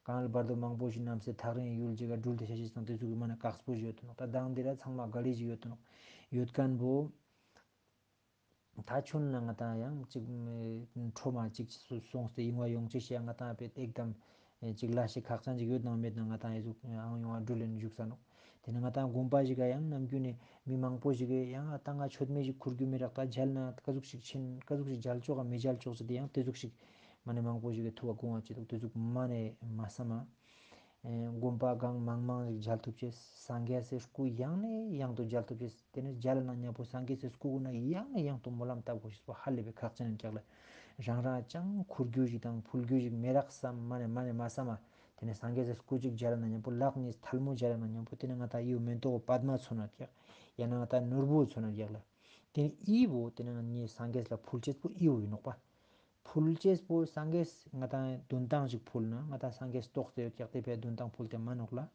གང་ལ་བར་དོ་མང་པོ་ཞིག་ནམ་སེ་ཐག་རིང་ཡུལ་ཅིག་ག་འགྲུལ་ཏེ་ཤ་ཤེས་དང་དེ་ཟུག་གི་མ་ནེ་དཀགས་པོ་ཞིག་ཡོད་དོ་ནོག། ད་མདང་འདི་ར་ཚང་མ་ག་རི་ཞིག་ཡོད་དོ་ནོག། ཡོད་ཁན་བོ་ད་ཆུན་ན་ང་ཏང་ཡང་ཅིག་ཁྲོ་མ་ཅིག་སོང་སྟེ་ཡིན་བ་ཡོང་ཅེས་ཤེས་ང་ཏང་པེ་ཨེག་དམ་ཅིག་ལ་ཞིག་ཁག་ཅན་ཅིག་ཡོད་ནང་མེད་ནང་ང་ཏང་ཡེ་ཟུག་ཨང་ཡོང་བ་འགྲུལ་ལེན་བཞུགས་ས་ནོག། དེ་ནེ་ང་ཏང་དགོན་པ་ཞིག་ག་ཡང་ནམ་རྒྱུན་ནེ་མི་མང་པོ་ཞིག་གི་ཡང་ད་ང་མཆོད་མེ་ཞིག་ཁུར་རྒྱུ་མི་རག། ད་མཇལ་ན་ཀ་ཟུག་ཞིག་ཕྱིན་ཀ་ཟུག་ཞིག་མཇལ་ཆོག་ག་མི་མཇལ་ཆོག་ཟེར་ཏེ་ཡང་དེ་ཟུག་ཞིག་མ་ནེ་མང་པོ་ཞིག་གི་ཐུགས་ལ་དགོངས་པ་ཅི་འདུག། དེ་ཟུག་མ་ནེ་མ་བསམ་མ། ཨེ་དགོན་པ་གང་མང་མང་ཞིག་མཇལ་ཐུབ་ཅེས། སངས་རྒྱས་སི་སྐུ་ཡང་ནེ་ཡང་དུ་མཇལ་ཐུབ་ཅེས། དེ་ནེ་མཇལ་ན་མཉམ་པོ་སངས་རྒྱས་སི་སྐུ་གུན་ན་ཡང་ནེ་ཡང་དུ་སྨོན་ལམ་བཏབ་དགོས་ཤེས་པོ་ཧ་ལས་པའི་ཁག་ཅན་ཡིན་ཀྱག་ལེ། རང་རང་ཅང་ཁུར་རྒྱུ་ཞིག་དང་ཕུལ་རྒྱུ་ཞིག་མི་རག་བསམ་མ་ནེ་མ་ནེ་མ་བསམ་མ། དེ་ནེ་སངས་རྒྱས་སི་སྐུ་ཅིག་མཇལ་ན་མཉམ་པོ་ལག་གཉིས་ཐལ་མོ་མཇལ་ན་མཉམ་པོ་དེ་ནེ་ང་ཏང་ཡིའུ་མེ་ཏོག་པདྨ་མཚོན་ན་ཀྱག། ཡང་ན་ང་ཏང་ནོར་བུ་མཚོན་ན་ཀྱག་ལེ། དེ་ནེ་ཡི་བོ་དེ་ནེ་ངས་སངས་རྒྱས་ལ་ཕུལ་ཅེས་པོ་ཡིའུ་ཡིན་ནོག་པ། ཕུལ་ཅེས་པོ་སངས་རྒྱས་ང་ཏང་དོན་ཏང་ཞིག་ཕུལ་ན་ང་ཏང་སངས་རྒྱས་རྟོགས་ཏེ་ཡོད་ཀྱག་ཏེ་ཕིའ་དོན་ཏང་ཕུལ་ཏེ་མན་ནོག་ལེ།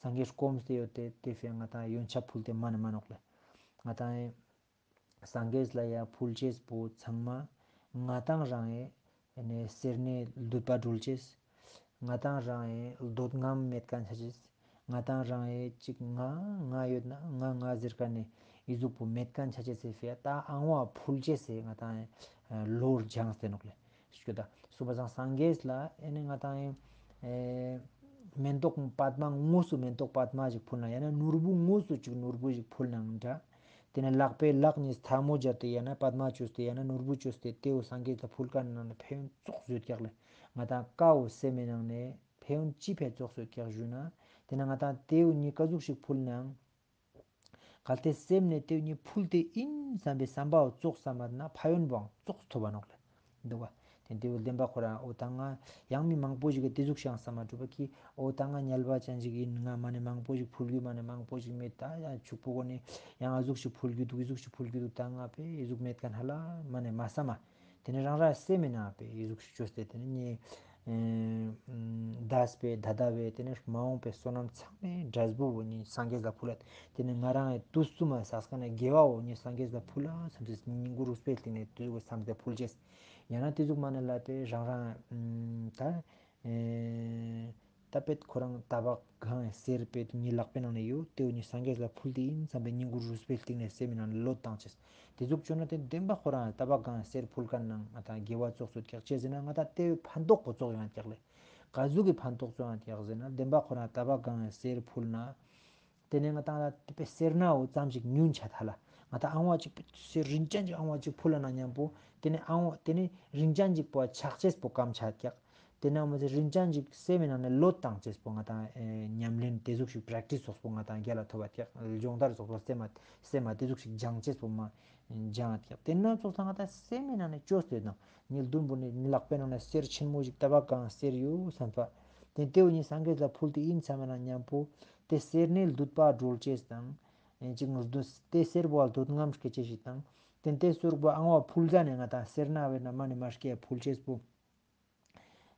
སངས་རྒྱས་སྐོམས་ཏེ་ཡོད་ཏེ་ཏེ་ཕིའ་ང་ཏང་ཡོན་ཆབ་ཕུལ་ཏེ་མན་མན་ནོག་ལེ། ང་ཏང་སངས་རྒྱས་ལ་ཡ་ཕུལ་ཅེས་པོ་ཚང་མ་ང་ཏང་རང་ངི་ནེ་སེར་སྣའི་འདོད་པ་སྒྲོལ་ཅེས། ང་ཏང་རང་ངི་འདོད་རྔམ་མེད་ཁན་ཆ་ཅེས། ང་ཏང་རང་ངི་ཅིག་ང་ང་ཡོད་ན་ང་ང་ཟེར་ཁན་ནི་འི་ཟུག་པོ་མེད་ཁན་ཆ་ཅེས་སི་ཕིའ་ད་ཨང་བ་ཕུལ་ཅེས་སི་ང་ཏང་ལོར་སྦྱངས་ཏེ་ནོག་ལེ། ཞུ་ད་སུ་བ་སང་སངས་རྒྱས་ལ་ཨེ་ནི་ང་ཏང་ཨེ་མེན་ཏོག་པདྨ་དངོས་སུ་མེན་ཏོག་པདྨ་ཞིག་ཕུལ་ན་ཡང་ན་ནོར་བུ་དངོས་སུ་ཅིག་ནོར་བུ་ཞིག་ཕུལ་ནའང་འདྲ། ཏེ་ནེ་ལག་པའི་ལག་གཉིས་ཐལ་མོ་སྦྱར་ཏེ་ཡང་ན་པདྨ་བཅོས་ཏེ་ཡང་ན་ནོར་བུ་བཅོས་ཏེ་ཏེའོ་སངས་རྒྱས་ལ་ཕུལ་ཁན་ནང་ནེ་ཕན་ཡོན་ཙོགས་ཡོད་ཀྱག་ལེ། ང་ཏང་ཀ་བོ་སེམས་མི་ནང་ནེ་ཕན་ཡོན་ཅི་ཕིའ་ཙོགས་ཡོད་ཀྱག་ཞུ་ན། ཏེ་ནེ་ང་ཏང་ཏེའོ་ཉིས་ཀ་ཟུག་ཞིག་ཕུལ་ནའང་གལ་ཏེ་སེམས་ནེ་ཏེའོ་ཉིས་ཕུལ་ཏེ་ཨིན་བསམ་པའི་བསམ་པའོ་ཙོགས་བསམ་མ་ན་ཕན་ཡོན་བོའང་ཙོགས་ཐོབ་བ་ནོག་ལེ། འདུག་བ། ཏེ་ཏེའོ་བདེན་པ་ཁོ་རང་འོ་ད་ང་ཡང་མི་མང་པོ་ཞིག་གི་ཏེ་ཟུག་ཤང་བསམ་མ་གྲུབ་པ་ཀི་འོ་ད་ང་ཉལ་བ་ཅན་ཞིག་ཨིན། ང་མ་ནེ་མང་པོ་ཞིག་ཕུལ་རྒྱུ་མ་ནེ་མང་པོ་ཞིག་མེད། ད་ཡང་ཕྱུག་པོ་གོ་ནེ་ཡང་ཨ་ཟུག་ཞིག་ཕུལ་རྒྱུ་འདུག་འི་ཟུག་ཞིག་ཕུལ་རྒྱུ་འདུག་ད་ང་ཕིའ་འི་ཟུག་མེད་ཁན་ཧ་ལམ་མ་ནེ་མ་བསམ་མ། ཏེ་ནེ་རང་རང་སེམས་མི་ནང་ཕིའ་འི་ཟུག་ཞིག་བཅོས་ཏེ་ཏེ་ནེ་ངའི་ཨེ་ཨམ་འདས་པའི་ད་ལྟ་བའི་ཏེ་ནེ་མ་འོངས་པའི་བསོད་ནམས་ཚང་མའི་འབྲས་བུ་བོ་ཉིས་སངས་རྒྱས་ལ་ཕུལ་ལ། ཏེ་ནེ་ང་རང་ངི་དུས་གསུམ་མ་བསགས་ཁན་ནི་དགེ་བ་བོ་ཉིས་སངས་རྒྱས་ལ་ཕུལ་ལ་བསམ་སྟེ་སྙིང་གུ་རུས་པའི་གཏིང་ནེ་ཏེ་ཟུག་བསམ་སྟེ་ཕུལ་ཅེས། ཡང་ན་ཏེ་ཟུག་མ་ནེ་ལ་ཕིའ་རང་རང་ཨམ་ད་ཨེ་ད་པེད་ཁོ་རང་ཏ་བག་གང་ངི་གསེར་པེད་ཉིས་ལག་པའི་ནང་ནེ་ཡོད། ཏེའོ་ཉིས་སངས་རྒྱས་ལ་ཕུལ་ཏེ་ཨིན་བསམ་པའི་སྙིང་གུ་རུས་པའི་གཏིང་ནེ་སེམས་མི་ནང་ནེ་བློས་བཏང་ཅེས། ཏེ་ཟུག་བཅོས་ན་ཏེ་བདེན་པ་ཁོ་རང་ཏ་བག་གང་ངི་གསེར་ཕུལ་ཁན་ནང་ང་ཏང་དགེ་བ་ཙོགས་ཡོད་ཀྱག་ཅི་ཟེར་ན་ང་ཏང་ཏེའི་ཕན་ཐོགས་པོ་ཙོགས་ཡོང་ཀྱག་ལེ། ག་ཟུག་གི་ཕན་ཐོགས་ཙོགས་ཡོང་ཀྱག་ཟེར་ན་བདེན་པ་ཁོ་རང་ཏ་བག་གང་ངི་གསེར་ཕུལ་ན། ཏེ་ནེ་ང་ཏང་ལ་ཏེ་ཕིའ་སེར་སྣའོ་ཙམ་ཞིག་ཉུང་ཆ་ཐལ་ལ། ང་ཏང་ཨང་བ་ཅིག་ཕིའ་སེར་རིན་ཅན་ཅིག་ཨང་བ་ཅིག་ཕུལ་ལ་ན་ཉམ་པོ་ཏེ་ནེ་ཨང་བ་ཏེ་ནེ་རིན་ཅན་ཅིག་པོ་ཆག་ཅེས་པོ་ཀམ་ཆ་ཀྱག། ཏེ་ནེ་མ་ཟད་རིན་ཅན་ཅིག་སེམས་མི་ནང་ནེ་བློས་བཏང་ཅེས་པོ་ང་ཏང་ཨེ་ཉམས་ལེན་ཏེ་ཟུག་ཞིག་པྲེག་ཊིས་ཙོགས་པོ་ང་ཏང་རྒྱལ་ལ་ཐོབ་བ་ཀྱག། སྦྱོང་བརྡར་ཙོགས་པོ་སེམས་མ་སེམས་མ་ཏེ་ཟུག་ཞིག་སྦྱང་ཅེས་པོ་མ་སྦྱང་ཀྱག། ཏེ་ནེ་ཙོགས་ལ་ང་ཏང་སེམས་མི་ནང་ནེ་བཅོས་ཏེ་དང་ཉིས་བདུན་པོ་ནེ་ཉིས་ལག་པའི་ནང་ནེ་གསེར་ཆེན་མོ་ཞིག་ཏ་བག་གང་གསེར་ཡོད་བསམ་པ། ཏེ་ཏེའོ་ཉིས་སངས་རྒྱས་ལ་ཕུལ་ཏེ་ཨིན་བསམ་མ་ན་ཉམ་པོ་ཏེ་སེར་སྣའི་འདོད་པ་སྒྲོལ་ཅེས་དང་། ཨེ་ཅིག་ཏེ་སེར་པོ་ལ་འདོད་རྔམ་སྐྱེ་ཅེས་ཤིག་དང་། ཏེ་ཏེ་སེར་པོ་ཨང་བ་ཕུལ་ཟ་ནེ་ང་ཏང་སེར་སྣ་བེར་ན་མ་ནེ་མ་སྐྱེ་ཕུལ་ཅེས་པོ།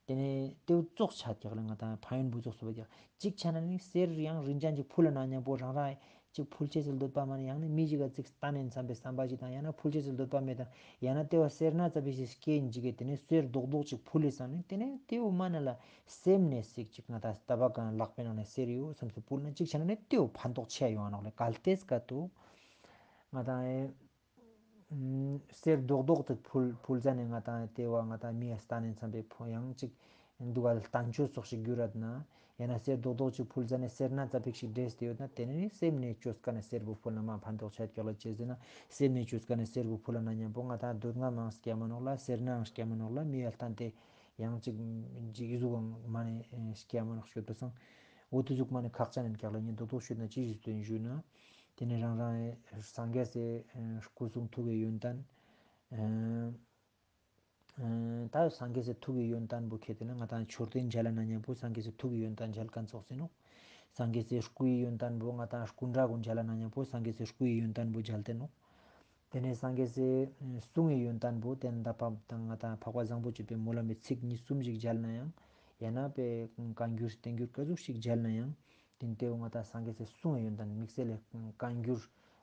ཏེ་ནེ་ཏེའོ་ཙོགས་ཆ་ཀྱག་ལེ། ང་ཏང་ཕན་ཡོན་བོ་ཙོགས་སུ་བ་ཀྱག། ཅིག་ཆ་ན་ནི་གསེར་ཡང་རིན་ཅན་ཅིག་ཕུལ་ལ་ན་ཉམ་པོ་རང་རང་ཅིག་ཕུལ་ཅེས་སི་འདོད་པ་མ་ནེ་ཡང་ནི་མི་ཞིག་ག་ཅིག་སྟན་ཨིན་བསམ་པའི་བསམ་པ་ཞིག་དང་ཡང་ན་ཕུལ་ཅེས་སི་འདོད་པ་མེད་དང་ཡང་ན་ཏེ་བ་སེར་སྣ་ཙ་པིག་ཞིག་སྐྱེ་ཨིན་ཅིག་གི་ཏེ་ནེ་གསེར་རྡོག་རྡོག་ཅིག་ཕུལ་ལེ་སང་ནི་ཏེ་ནེ་ཏེའོ་མ་ནེ་ལ་སེམས་ནེ་སིག་ཅིག་ང་ཏང་ཏ་བག་གང་ལག་པའི་ནང་ནེ་གསེར་ཡོད་བསམ་སྟེ་ཕུལ་ན་ཅིག་ཆ་ན་ནི་ཏེའོ་ཕན་ཐོགས་ཆེ་ཡོང་ང་ནོག་ལེ། གལ་ཏེ་སྐད་དུ་ང་ཏང་ཨེ་ཨམ་གསེར་རྡོག་རྡོག་ཅིག་ཕུལ་ཕུལ་ཟ་ནེ་ང་ཏང་ཏེ་བ་ང་ཏང་མི་ཡ་སྟན་ཨིན་བསམ་པའི་ཕོ་ཡང་ཅིག་འདུག་ག་ལྟན་ཆོས་སོགས་ཤིག་གྱུར་རད་ན། ཡང་ན་གསེར་རྡོག་རྡོག་ཅིག་ཕུལ་ཟ་ནེ་སེར་སྣ་ཙ་པིག་ཞིག་འདྲེས་ཏེ་ཡོད་ན་ཏེ་ནེ་སེམས་ནེ་བཅོས་ཀ་ནེ་གསེར་པོ་ཕུལ་ན་མ་ཕན་ཐོགས་ཆ་ཀྱག་ལ་ཅི་ཟེར་ན་སེམས་ནེ་བཅོས་ཀ་ནེ་གསེར་པོ་ཕུལ་ལ་ན་ཉམ་པོ་ང་ཏང་འདོད་རྔམ་མང་སྐྱེ་མ་ནོག་ལ་སེར་སྣའང་སྐྱེ་མ་ནོག་ལ་མི་ཡ་ལྟན་ཏེ་ཡང་ཅིག་ཅིག་ཨི་ཟུག་མ་ནེ་སྐྱེ་མ་ནོག་ཤོད་པ་སང་། འོ་ཏེ་ཟུག་མ་ནེ་ཁག་ཅན་ཨིན་ཀྱག་ལ་ཉིས་རྡོག་རྡོག་ཤོད་ན་ཅི་ཞིག་སྟོན་ཞུ་ན། ཏེ་ནེ་རང་རང་སངས་རྒྱས་སི་སྐུ་གསུང་ཐུགས་ཀྱི་ཡོན་ཏན། ད་སངས་རྒྱས་སི་ཐུགས་ཀྱི་ཡོན་ཏན་པོ་ཁྱེར་ཏེ་ན་ང་ཏང་མཆོད་རྟེན་མཇལ་ན་ཉམ་པོ་སངས་རྒྱས་སི་ཐུགས་ཀྱི་ཡོན་ཏན་མཇལ་ཁན་ཙོགས་ཨིན་ནོག། སངས་རྒྱས་སི་སྐུའི་ཡོན་ཏན་པོ་ང་ཏང་སྐུ་འདྲ་གུན་མཇལ་ན་ཉམ་པོ་སངས་རྒྱས་སི་སྐུའི་ཡོན་ཏན་པོ་མཇལ་ཏེ་ནོག། ཏེ་ནེ་སངས་རྒྱས་སི་གསུང་གི་ཡོན་ཏན་པོ་ཏེ་ནེ་ད་ཕ་དང་ང་ཏང་འཕགས་པ་བཟང་པོ་སྤྱོད་པའི་སྨོན་ལམ་མི་ཚིག་གཉིས་གསུམ་ཞིག་མཇལ་ན་ཡང་ཡང་ན་པའི་བཀའ་འགྱུར་བསྟན་འགྱུར་ག་ཟུག་ཞིག་མཇལ་ན་ཡང་། ཏེ་ནེ་ཏེ་བོ་ང་ཏང་སངས་རྒྱས་སི་གསུང་གི་ཡོན་ཏན་དམིགས་བསལ་ལས་བཀའ་འགྱུར་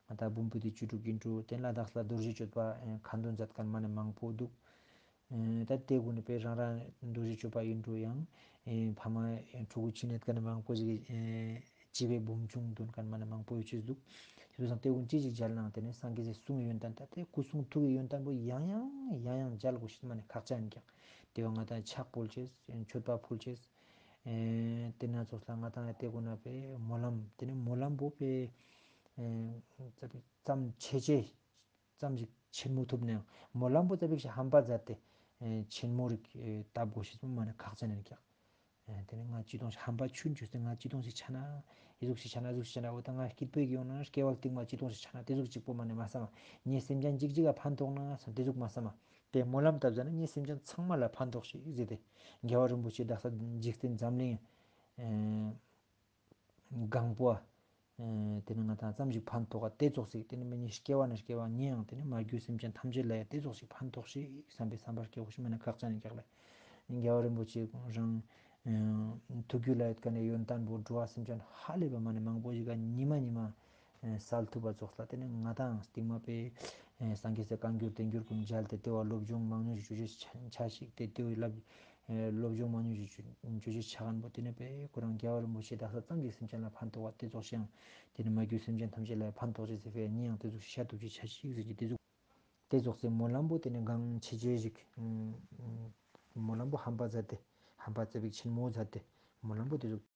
ང་ཏང་འབུམ་པོ་ཏི་བཅུ་དྲུག་ཨིན་འགྲོ། ཏེ་ལ་དྭགས་ལ་རྡོ་རྗེ་གཅོད་པ་ཁ་འདོན་མཛད་ཁན་མ་ནེ་མང་པོ་འདུག། ད་ཏེ་གུན་ནི་པའི་རང་རང་རྡོ་རྗེ་གཅོད་པ་ཨིན་འགྲོ་ཡང་ཕ་མ་ཕྲུ་གུ་ཅི་ནེ་ཁན་མང་པོ་ཞིག་སྤྱི་བའི་འབུམ་ཆུང་འདོན་ཁན་མ་ནེ་མང་པོ་ཡོད་ཅེས་འདུག། ཞེས་སང་ཏེ་གུན་ཅི་ཞིག་མཇལ་ནའང་ཏེ་ནེ་སངས་རྒྱས་སི་གསུང་གི་ཡོན་ཏན་ད་ཏེ་སྐུ་གསུང་ཐུགས་ཀྱི་ཡོན་ཏན་པོ་ཡང་ཡང་ཡང་ཡང་མཇལ་དགོས་ཤེས་མ་ནེ་ཁག་ཅན་ཨིན་ཀྱག། ཏེ་བོ་ང་ཏང་ཕྱག་ཕུལ་ཅེས་མཆོད་པ་ཕུལ་ཅེས། ཨེ་ཏེ་ན་ཙོགས་ལ་ང་ཏང་ཡ་ཏེ་གུན་ན་པའི་སྨོན་ལམ་ཏེ་ནེ་སྨོན་ལམ་པོ་པའི་ཨེ་ཙམ་ཆེ་ཆེ་ཙམ་ཞིག་ཆེན་མོ་ཐུབ་ནའང་སྨོན་ལམ་པོ་ཙ་པིག་ཞིག་ཧམ་པ་མཛད་དེ་ཨེ་ཆེན་མོ་རིག་ཨེ་བཏབ་དགོས་ཤེས་པོ་མ་ནེ་ཁག་ཅན་ཨིན་ཀྱག། ཨེ་ཏེ་ནེ་ང་ཅི་དོང་ཞིག་ཧམ་པ་ཆུན་ཆུས་ཏེ་ང་ཅི་དོང་ཞིག་ཆ་ན་ཨི་ཟུག་ཞིག་ཆ་ན་ཨི་ཟུག་ཞིག་ཆ་ན་འོ་ད་ང་སྐྱིད་པོ་ཡོང་ན་སྐྱེ་བ་རྟིང་མ་ཅི་དོང་ཞིག་ཆ་ན་ཏེ་ཟུག་ཅིག་པོ་མ་ནེ་མ་བསམ་མ། ངའི་སེམས་ཅན་ཅིག་ཅིག་ག་ཕན་ཐོགས་ན་བསམ་ཏེ་ཟུག་མ་བསམ་མ། ཏེ་སྨོན་ལམ་བཏབ་ཟ་ན་ངའི་སེམས་ཅན་ཚང་མ་ལ་ཕན་ཐོགས་ཤིག་ཟེར་ཏེ། རྒྱལ་བ་རིན་པོ་ཆེ་དག་ས་འཇིག་རྟེན་འཛམ་གླིང་ཨེ་གང་པོ་ ཨེ་ཏེ་ནེ་ང་དང་ཙམ་ཞིག་ཕན་ཐོགས་ཏེ་ཙོགས་ཤིག་ཏེ་ནེ་མི་ནི་སྐྱེ་བ་ནེ་སྐྱེ་བ་ཉིས་ཡང་ཏེ་ནེ་མ་གྱུར་སེམས་ཅན་ཐམས་ཅད་ལ་ཡང་ཏེ་ཙོགས་ཤིག་ཕན་ཐོགས་ཤིག་བསམ་པའི་བསམ་པ་སྐྱེ་དགོས་ཤིག་མེད་ན་ཁག་ཅན་ཡིན་ཀྱག་ལེ། རྒྱལ་བ་རིན་པོ་ཆེ་རང་ཐུགས་རྒྱུད་ལ་ཡོད་ཁན་ནི་ཡོན་ཏན་པོ་འགྲོ་བ་སེམས་ཅན་ཧ་ལས་པ་མ་ནེ་མང་པོ་ཞིག་ག་ཉི་མ་ཉི་མ་སལ་ཐུབ་པ་ཙོགས་ལ་ཏེ་ནེ་ང་དང་སྟིང་མ་པའི་སངས་རྒྱས་སི་བཀའ་འགྱུར་བསྟན་འགྱུར་ཀུན་མཇལ་ཏེ་ཏེ་བོ་སློབ་སྦྱོང་མང་ཉུང་ཞིག་ཅོ་ཅེས་ཆ་ཞིག་ཏེ་ཏེ་བོ་ལབ་སློབ་སྦྱོང་མང་ཉུང་ཞིག་ཅོ་ཅེས་ཆ་ཁན་པོ་ཏེ་ནེ་པའི་ཁོ་རང་རྒྱལ་བ་རིན་པོ་ཆེ་དག་ས་ཙམ་ཞིག་སེམས་ཅན་ལ་ཕན་ཐོགས་པ་ཏེ་ཙོགས་ཤིག་ཡང་ཏེ་ནེ་མ་གྱུར་སེམས་ཅན་ཐམས་ཅད་ལ་ཕན་ཐོགས་ཅེས་ཟེར་ཕེ་ཉིས་ཡང་ཏེ་ཙོགས་ཤིག་ཤ་ཐུབ་ཅེས་ཆ་ཞིག་ཟེར་གྱི་ཏེ་ཙོགས་ཏེ་ཙོགས་སི་སྨོན་ལམ་པོ་ཏེ་ནེ་གང་ཆེ་ཆེ་ཞིག་སྨོན་ལམ་པོ་ཧམ་པ་མཛད་དེ་ཧམ་པ་ཙ་པིག་ཆེན་མོ་མཛད་དེ་སྨོན་ལམ་པོ་ཏེ་ཙོགས་